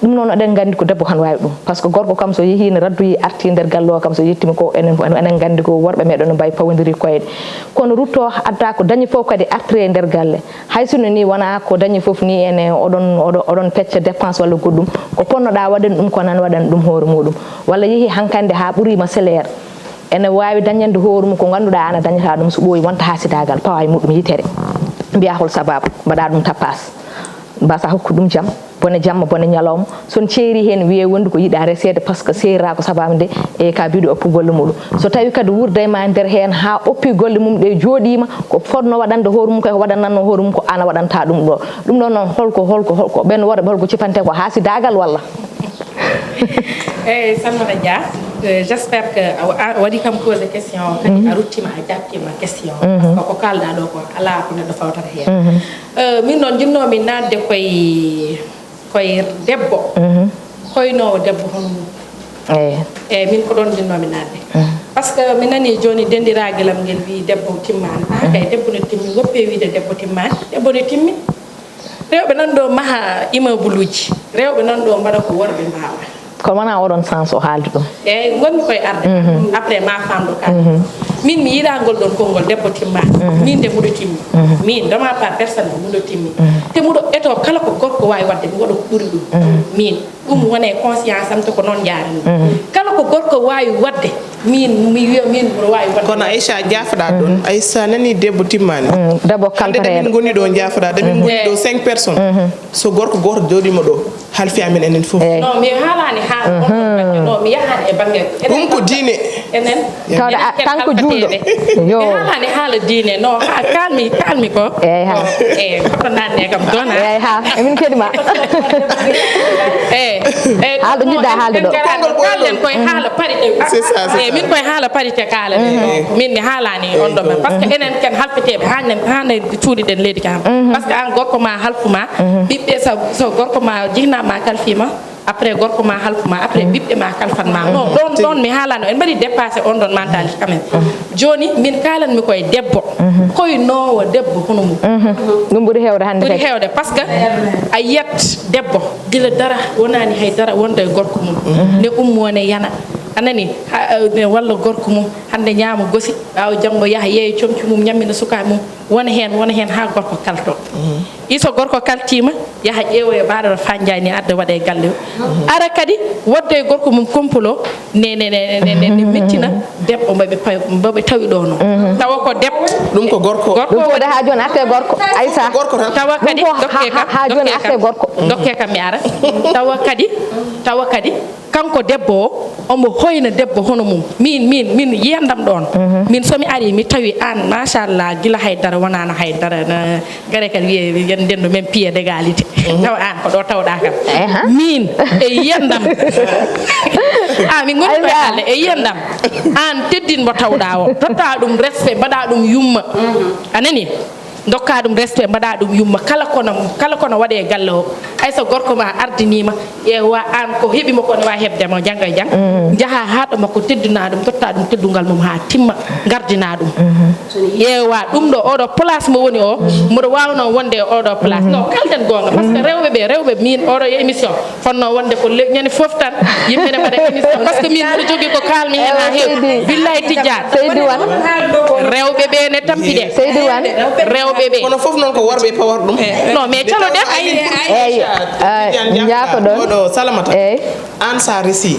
Ɗum noon, eɗen nganndi ko debbo tan waawi ɗum. Parce que gorko kam, so yehii ne raddoyi, artii nder galle o kam, so yettiima ko, enen fof eɗen nganndi ko worɓe meɗen no mbayi pawondiri koyɗe. Kono rutto adda ko dañi fof kadi artire e nder galle. Hay sinno ni wonaa ko dañi fof ni ene oɗon, oɗon, oɗon pecca dépense walla goɗɗum. Ko ponnoɗaa waɗen ɗum ko nan waɗan ɗum hoore muɗum. Walla yehii hankande haa ɓuriima salaire. Ene waawi dañande hoore mum ko ngannduɗaa ana dañata ɗum so ɓooyi wonta haasidaagal pawa e muɗum yitere. Mbiya hol sababu mbaɗa ɗum tappaas. Mbasa hokku ɗum jam, bone jamma, bone ñalawma. Son ceeri heen wiye wonde ko yiɗa reseede parce que seerira ko sababu nde e ka biɗo oppu golle muɗum. So tawi kadi wurda e ma nder heen haa oppi golle mum ɗe jooɗiima, ko fotno waɗande hoore mum kay ko waɗanatno hoore mum ko ana waɗanta ɗum ɗo. Ɗum ɗo noon holko, holko, holko ɓen worɓe holko cipante ko haasidaagal walla? Eyyi, Salimata Dia, euh, j'espère que a, a waɗi kam posé question, kadi a ruttima, a jaɓtima question. Parce que ko kalɗa ɗo ko ala ko neɗɗo fawtata heen. Euh, min noon jinnoomi naatde koye, koye debbo, hoynoowo debbo hono mum. Eyyi. Eyyi, min ko ɗoon jinnoomi naatde. Parce que mi nani jooni dendiraagal am ngel wii debbo timmaani. Ah, kay debbo ne timmi, woppe wiide debbo timmaani, debbo ne timmi. Rewɓe nan ɗo maha immeuble uji, rewɓe nan ɗo mbaɗa ko worɓe mbawa. Kono wona oɗon sens o haaldi ɗum. Eyyi, gonmi koye arde. Après ma famɗo ka. Min mi yiɗa ngol ɗon konngol debbo timmaani. Min de muɗo timmi. Min de ma part personnel muɗo timmi. Te muɗo eto kala ko gorko wawi wadde mi waɗa ko ɓuri ɗum. Min ɗum wone conscience am, to ko noon jaarani. Kala ko gorko wawi wadde min mi wiya min mboɗo wawi wadde. Kono Aïcha, jaafoɗa ɗon. Aïcha nani debbo timmaani. Debbo kalfata heen. Hannde min ngoni ɗo, jaafoɗa de, min ngoni ɗo cinq personnes. So gorko gooto jooɗiima ɗo, halfi amen enen fof. Non, mi haalani haala on ɗon bacca. Non, mi yahan e bannge. Ɗum ko diine. Enen. Tawde a tan ko juulɗo. Yo. Mi haalani haala diine. Non, ha kalmi, kalmi ko. Eyyi ha. Eyyi, ko nanne kam dona. Eyyi ha. Emin keɗima. Eyyi. Haalɗo jiɗɗa haalde ɗo. Kalɗen koye haala parité. C'est ça, c'est ça. Min koye haala parité kaalani. Min mi haalani on ɗon. Parce que enen ken halfeteɓe, hande, hande cuuɗiɗen leydi kam. Parce que an gorko ma halfu ma, ɓiɓɓe so, so gorko ma jihna ma kalfima, après gorko ma halfu ma, après ɓiɓɓe ma kalfan ma. Non, ɗon, ɗon mi haalano, en mbaɗi dépassé on ɗon mentalité quand même. Joni min kalanmi koye debbo, koynoowo debbo hono mum. Ɗum ɓuri hewde hande. Ɓuri hewde parce que a yiyat debbo gila dara wonani hay dara wonda e gorko mum. Ne ummo ne yana. A nani? Walla gorko mum hande ñaama gosi, ɓaawo janngo yaha yeeya comci mum, ñammina sukaaɓe mum, wona heen, wona heen haa gorko kaltoo. Iso gorko kaltiima, yaha ƴeewoya mbaɗa no fanjaani, adda waɗa e galle o. Ara kadi wadda e gorko mum complot, ne, ne, ne mettina debbo mbo ɓe paw-, mbo ɓe tawi ɗo noon. Tawa ko debbo. Ɗum ko gorko. Gorko. Ɗum ko waɗi haa jooni arte gorko. Aysa. Gorko tan. Tawa kadi dokke kam, haa jooni arte gorko. Dokke kam mi ara. Tawa kadi, tawa kadi kanko debbo o, omo hoyna debbo hono mum. Min, min, min yiyandam ɗoon. Min somi ari mi tawi aan machallah gila haydara wonaano haydara na gare kadi wiye yen ndenno même pied d'égalité. Taw aan ko ɗo tawɗa kam. Min e yiyandam. A min ngoni koye haalde e yiyandam. Aan teddin mo tawɗa o, totta ɗum respect, mbaɗa ɗum yumma. A nani? Ndokka ɗum respect, mbaɗa ɗum yumma. Kala kono, kala kono waɗe galle o. Hay so gorko ma ardinima, ƴeewa aan ko heɓi mo ko ne wawi heɓde mo janngo e jam. Njaha haa ɗo makko, teddina ɗum, totta ɗum teddungal mum haa timma, gardina ɗum. Ƴeewa ɗum ɗo, oɗo place mo woni o, mboɗo wawno wonde e oɗo place. Non, kalden goonga, parce que rewɓe ɓe, rewɓe min oɗo émission, fonno wonde ko le-, ñande fof tan yimɓe ne mbaɗa émission, parce que min mboɗo jogii ko kalmi heen haa heewi. Billahi tijjaa. Seydi Wan. Rewɓe ɓe ne tampi de. Seydi Wan. Rewɓe ɓe. Kono fof noon ko worɓe pawata ɗum. Non, mais calo ɗen. Eyi, Tidiane Diatta, Njaakoɗon. Oɗo Salamata. Eyi. An sa resi,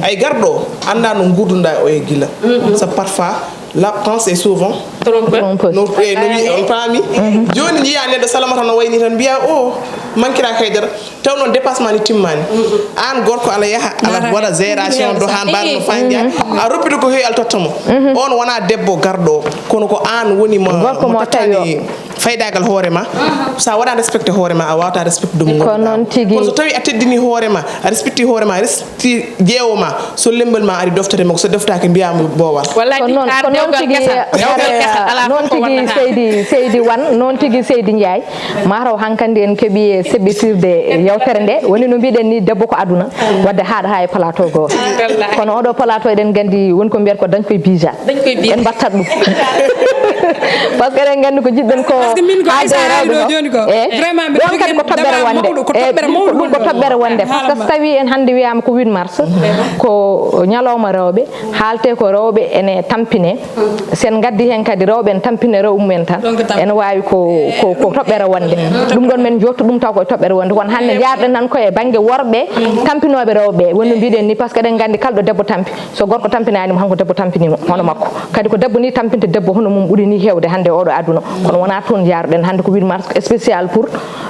ay garɗo annda no gurdunɗa o e gila. So parfois l'apparence est souvent Trompeur. Trompeur. No, e, no wi on paami. Joni jiya neɗɗo Salamata no wayni tan mbiya o mankira kaydara. Taw noon dépassement ni timmani. An gorko ala yaha ala waɗa gération do ha mbaɗa no fanja. A roppito ko hewi ala totta mo. On wona debbo garɗo kono ko an woni mo Gorko mo mo tottani faydagal hoore ma. Sa waɗa respecté hoore ma a wawata respecté ɗum. Ko noon tigi. Kono so tawi a teddini hoore ma, a respecti hoore ma, a respecti jeewo ma, so lembal ma ari doftete mo, so doftaki mbiyama bowal. Wallahi Ko noon, ɗiɗɗaano ko noon dewgal tigi kesal. Dewgal kesal alaa noon fof ko tigi wonnata. Seydi Seydi Wan, noon tigi Seydi Ndiaye. Mataw hankandi en keeɓi e seɓɓitirde yewtere nde. Woni no mbiɗen ni debbo ko aduna, wadde haaɗa ha e plateau goo. Kono oɗo plateau eɗen gandi woni ko mbiyata ko dañ koye bija. Dañ koye bija. En mbattat ɗum. Parce que eɗen gandi ko jiɗɗen ko Parce que min ko aade Aïssa haali rewɓe ɗo goo. Joni ko Eh, vraiment ɗon kadi ko toɓɓere daba wonde. Mawɗo ko Eh, toɓɓere ɗum ko mawɗo ɗum ko woni toɓɓere ɗo. wonde. Parce que so tawi en hannde wiyama ko huit mars, ko ñalawma rewɓe, haalte ko rewɓe ene tampine. Sen gaddi hen kadi rewɓe en tampine rewɓe mumen tan. Donc, tam- en wawi ko ko ko toɓɓere wonde. Ɗum ɗon men jottu ɗum taw koye toɓɓere wonde. Kono hannde jarɗen tan koye banggue worɓe tampinoɓe rewɓe. Wonno mbiɗen ni parce que eɗen gandi kala ɗo debbo tampi, so gorko tampinani mo hanko debbo tampinimo hono makko. Kadi ko debbo ni tampinta debbo hono mum ɓuri ni hewde hannde oɗo aduna. Kono wona toon jaruɗen hannde ko huit mars spécial pour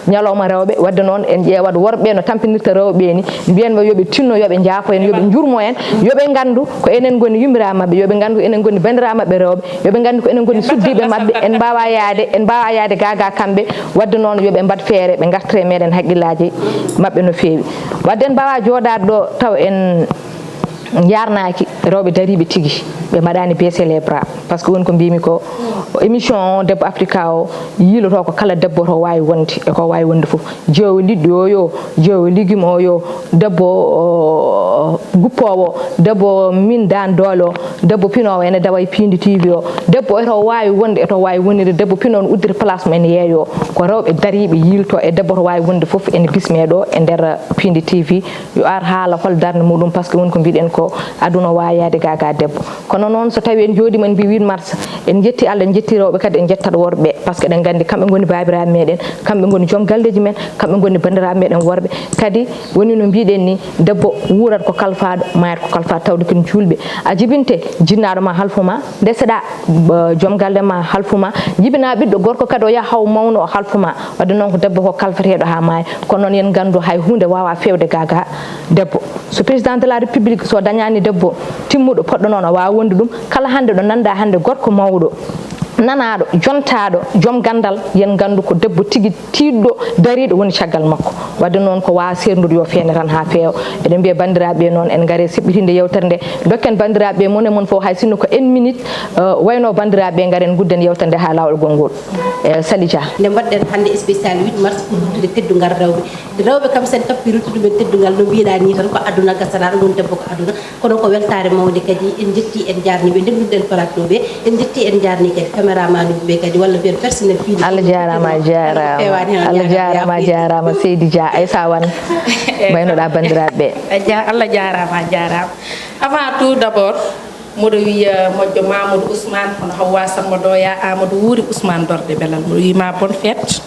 ñalawma rewɓe. Wadde noon en ƴeewat worɓe no tampinirta rewɓe ni, mbiyen ɓe yoɓe tinno, yoɓe njaafo en, yoɓe njurmo en, yoɓe ngandu ko enen goni yumira mabɓe, yoɓe ngandu ko enen goni bandira mabɓe rewɓe, yoɓe ngandu ko enen goni suddiɓe mabɓe. En mbawa yaade, en mbawa yaade gaga kamɓe. Wadde noon yoɓe mbad feere ɓe gartire meɗen haqqillaji mabɓe no feewi. Wadde en mbawa jooɗade ɗo taw en jarnaki rewɓe dariɓe tigi, ɓe mbaɗani baisser les bras. Parce que woni ko mbimi ko émission o debbo africa o yiiloto ko kala debbo to wawi wonde e ko wawi wonde foof. Jeewo liɗɗi o yo, jeewo ligguima o yo, debbo o, guppowo, debbo min dan doole o, debbo pinowo ene dawa e piindi tv o, debbo eto wawi wonde eto wawi wonirde, debbo pinowo ne uddita place mo ene yeeyo. Ko rewɓe dariɓe yiilto e debbo to wawi wonde foof ene bisme ɗo e nder piindi tv. Yo ar haala hol darnde muɗum parce que woni ko mbiɗen ko aduna wawi yaade gaga debbo. Kono noon so tawi en jooɗima en mbi huit mars, en jetti Allah, en jetti rewɓe kadi en jettat worɓe. Parce que eɗen gandi kamɓe goni babiraɓe meɗen, kamɓe goni joom galleji men, kamɓe goni bandiraɓe meɗen worɓe. Kadi woni no mbiɗen ni, debbo wuurat ko kalfaɗo, mayat ko kalfaɗo tawde ken julɓe. A jibinte jinnaɗo ma halfuma, ndeseɗa joom galle ma halfuma, jibina ɓiɗɗo gorko kadi o yaha haw mawno o halfuma. Wadde noon ko debbo ko kalfateɗo ha maaya. Kono noon yen gandu hay hunde wawa fewde gaga debbo. So président de la république so dañani debbo timmuɗo poɗɗo noon o wawa wonde ɗum. Kala hande ɗo nanda hande gorko mawɗo nanaɗo jontaɗo joom gandal, yen gandu ko debbo tigi tiɗɗo dariɗo woni caggal makko. Wadde noon ko wawa serdude yo feene tan ha feewa. Eɗen mbiya bandiraɓe noon en gare seɓɓitinde yewtere nde, dokken bandiraɓe mon e mon fof hay sinno ko en minute. Wayno bandiraɓe garen gudden yewtere nde ha lawol gongol. E Sali Dia. Nde mbaɗɗen hannde spécial huit mars pour ruttude teddungal rewɓe. Rewɓe kam sen kappi ruttude men teddungal no mbiɗa ni tan ko aduna gasanaɗo ɗum debbo ko aduna. Kono ko weltare mawde kadi en jetti en jarni ɓe ndennduɗen plateau ɓe, en jetti en jarni kadi caméraman ɓe kadi walla mbiyen personnel fii. Allah jarama a jarama. Allah jarama a jarama Seydi Dia. Aissa Wan, mbaynoɗa bandiraɓe ɓe? Allah jarama a jarama. Avant tout d'abord, mboɗo wiya moƴƴo Mamadou Ousmane, hono Hawwa Samba Doya, Amadou Wuuri, Ousmane Dorde Belal, mboɗo wima bonne fête.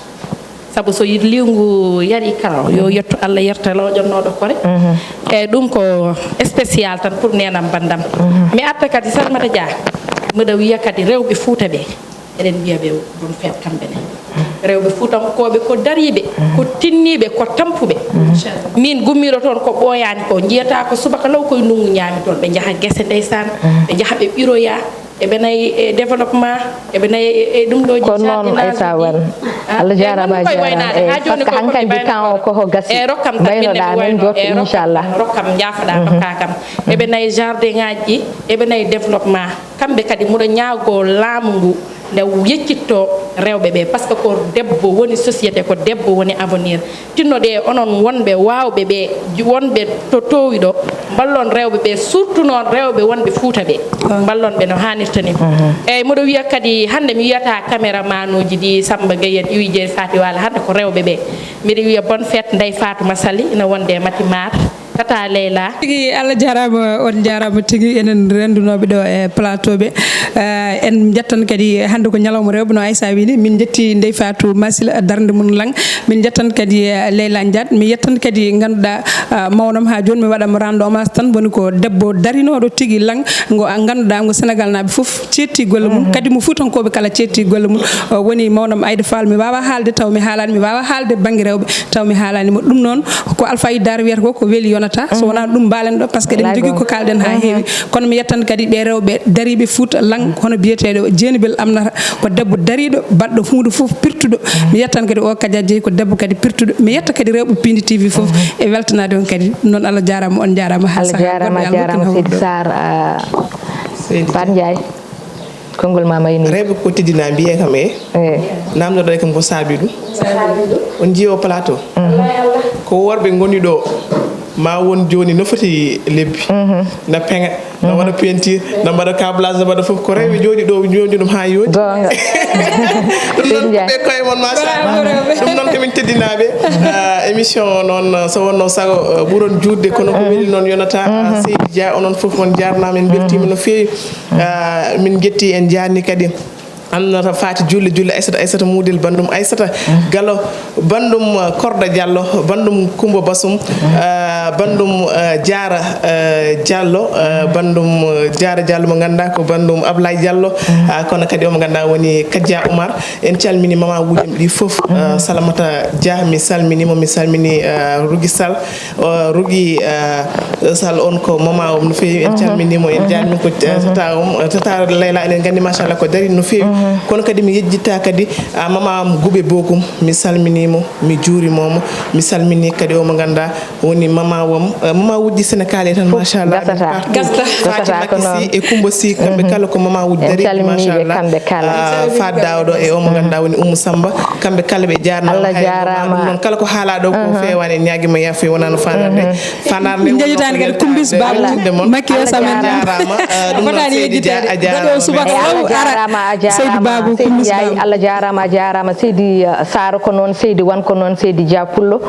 Sabu so liwngu yari kala yo yettu Allah yerta lawƴannoɗo kore. E ɗum ko spécial tan pour nenam bandam. Mi arta kadi Salimata Dia, mboɗo wiya kadi rewɓe Fouta ɓe, eɗen mbiya ɓe bonne fête kamɓe ne. Rewɓe fuutankooɓe ko dariiɓe, ko tinniiɓe, ko tampuɓe. Min gummiiɗo toon ko ɓooyaani ko, njiyata ko subaka law koye ndunngu ñaami toon. Ɓe njaha gese ndeysaan, ɓe njaha ɓe ɓiroya, eɓe nayi e développement, eɓe nayi e ɗum ɗo. Ko noon Aissa Wan. Allah jarama a jarama. Eyi, parce que hankadi temps o koko gasi. Mbaynoɗa men jotto inchallah. Rokkam jaafoɗa dokka kam. Eɓe nayi jardin ngaji, eɓe nayi développement. Kamɓe kadi mboɗo ñaago laamu ngu nde yeccitto rewɓe ɓe, parce que ko debbo woni société, ko debbo woni avenir. Tinnoɗe onon wonɓe waawɓe ɓe, wonɓe to toowi ɗo, mballon rewɓe ɓe, surtout noon rewɓe wonɓe Fuuta ɓe, mballon ɓe no haanirta ni. Eyyi, mboɗo wiya kadi hannde mi wiyata caméraman uji ɗi Samba Gueye en iwi jeeri Fati Wala, hannde ko rewɓe ɓe. Mbiɗo wiya bonne fête Ndeye Fatouma Sali, ina wonde Mati Mar. Tata Leyla. Tigi Allah jarama, on jarama tigi, enen rendunoɓe ɗo e plateau ɓe. Eh, En njettan kadi, hannde ko ñalawma rewɓe, no Aissa wii ni, min njetti Ndey Fatou Masil, darnde mum lang. Min njettan kadi, eh, Leyla Ndiaye. Min yettan kadi, ngannduɗaa, ah, mawnam haa jooni, mi waɗa mo rendre hommage tan, woni ko debbo darinooɗo tigi lang, ngo a-, ngannduɗaa ngo Sénégal naaɓe fof ceetti golle mum, kadi mo Fuutankooɓe kala ceetti golle mum. O woni mawnam Aïda Fall, mi waawa haalde taw mi haalaani, mi waawa haalde bannge rewɓe taw mi haalaani mo. Ɗum noon, ko Alpha Idar wiyata ko, ko weeli yonata. So wonaa ɗum mbaalen ɗo, par ce que eɗen njogii ko kaalɗen haa heewi. Kono mi yettan kadi ɓe rewɓe dariiɓe Fuuta lang, hono biyeteeɗo Jeeni Bel Amnata, ko debbo dariiɗo, baɗɗo huunde fof pirtuɗo. Mi yettan kadi o Kadia Jeey, ko debbo kadi pirtuɗo. Mi yetta kadi rewɓe Piindi T V fof e weltanaade on kadi. Ɗum noon, Allah jaaraama, on jaaraama. Haa Allah sahaa jaaraama, goɗɗo, Allah jaaraama, rokkin Seydi hawrude. Sarr, ah, Seydi Fatou Ndiaye. Konngol ma mayni. Rewɓe ko teddinaa, mbiyee kam, e Eh. Namdoɗon kam ko saabi ɗum. On njiyo plateau. Ko worɓe ngoni ɗo, ma won jooni no foti lebbi. Na peŋa, na waɗa peinture, na mbaɗa câblage, na mbaɗa fof. Ko rewɓe jooɗi ɗo, jooɗi ɗum haa yooɗi. Goonga. Ɗum noon Seydi Ndiaye. Ɓe koye mon, machallah. Ɗum noon ko min teddinaaɓe. Ah, émission o noon, so wonno sago, eh, ɓuron juutde, kono ko weli noon yonata. Ah, Seydi Dia, onon fof on jaarnaama, en mbeltiima no feewi. Ah, min njetti, en jaarni kadi. Amnata Faati Julle, Julle Aysata, Aysata Muudel, banndum Aysata Galo, banndum, uh, Korda Diallo, banndum Kumba Basum, uh, banndum, uh, Diarra, uh, Diallo, uh, banndum, uh, Diarra Diallo mo ngannduɗaa ko banndum Ablaye Diallo, uh, kono kadi omo ngannduɗaa woni Kadia Oumar. En calmini mama wuujam ɗi fof, uh, Salamata Dia, mi salmini mo, mi salmini, uh, Rugi Sall. O Rugi, eh, Sall on ko mama am no feewi, en calminii mo, en jaarnii mo, ko, eh, tata am, eh, tata Layla, eɗen nganndi machallah ko dari no feewi. Kono kadi mi yejjitta kadi, ah, mama am Gube Bokum, mi salminii mo, mi juurima mo, mi salminii kadi o mo ngannduɗaa woni mama am, eh, mama wujji Sénégal e tan, machallah. Gasata. Gasta. Fatima Gasata ko noon. Kisi e Kumba Si, kamɓe kala ko mama wujji dari, machallah. En calminii ɓe kamɓe kala. Ah, Faat Daawɗo e o mo ngannduɗaa woni Ummu Samba. Kamɓe kala ɓe jaarnaama. Allah jaaraama. Ɗum noon, kala ko haalaa ɗo ko feewaani, en ñaagiima yaafuya, wonaa no faandaare nde. Faandaare nde wonno ko weltaare. Kumbis Babu, tinde mon. Makki o samen. Allah jaaraama. Eh, ɗum noon, Seydi Dia, a jaaraama. Gaɗo subaka law ara. Seydi Babu, Kumbis Babu. Allah jaaraama, a jaaraama. Seydi, eh, Saaro ko noon, Seydi Wan ko noon, Seydi Dia Pullo.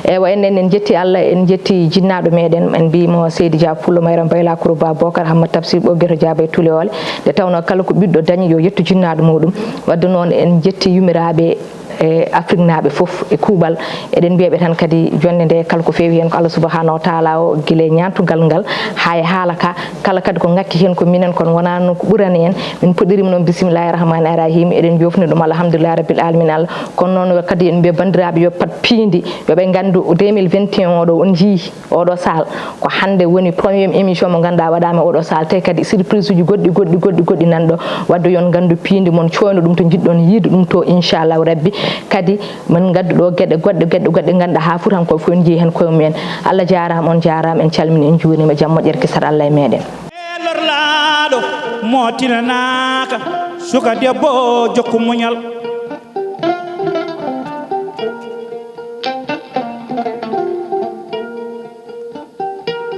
Ewa, en, en, en njetti Allah, en njetti jinnaaɗo meɗen, en mbiimo Seydi Dia Pullo, Mayram Bayla Kuro Ba Bokar, Hammat Tafsir Ɓoggere Jaaba e Tule Ole. Nde tawnoo kala ko ɓiɗɗo dañi yo yettu jinnaaɗo muɗum. Wadde noon, en njetti yumiraaɓe e Afriknaaɓe fof e kuuɓal. Eɗen mbiya ɓe tan kadi, jonnde nde kala ko feewi heen ko Allah subahanahu wa taala o, gila e ñaantugal ngal haa e haala ka, kala kadi ko ngakki heen ko minen, kono wonaa noon ko ɓurani en. Min puɗɗiriima noon bisimillahi rahmani rahim, eɗen joofni ɗum alhamdulillahi rabbil alamin Allah. Kono noon kadi en mbiya banndiraaɓe yo pat piindi, yo ɓe nganndu deux mille vingt et un oɗo on njii. Oɗo saal ko hannde woni premier émission mo ngannduɗaa waɗaama oɗo saal, tawi kadi surprise uji goɗɗi, goɗɗi, goɗɗi, goɗɗi nan ɗo. Wadde yon nganndu piindi mon, coyno ɗum to njiɗɗon yiide ɗum to, inchallahu rabbi. Kadi min ngaddu ɗo geɗe goɗɗe, geɗe goɗɗe ngannduɗaa haa fuutankooɓe fof en njii heen koye mumen. Allah jaaraama, on jaaraama, en calmini, en njuuriima, jam moƴƴere kisal Allah e meɗen. E lorlaaɗo mo tinanaaka, suka debbo jokku muñal.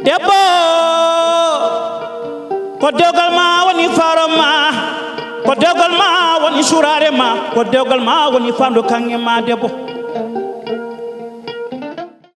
Debbo, ko dewgal ma woni faaro ma, ko dewgal ma woni suuraare ma, ko dewgal ma woni faandu kaŋŋe ma, debbo.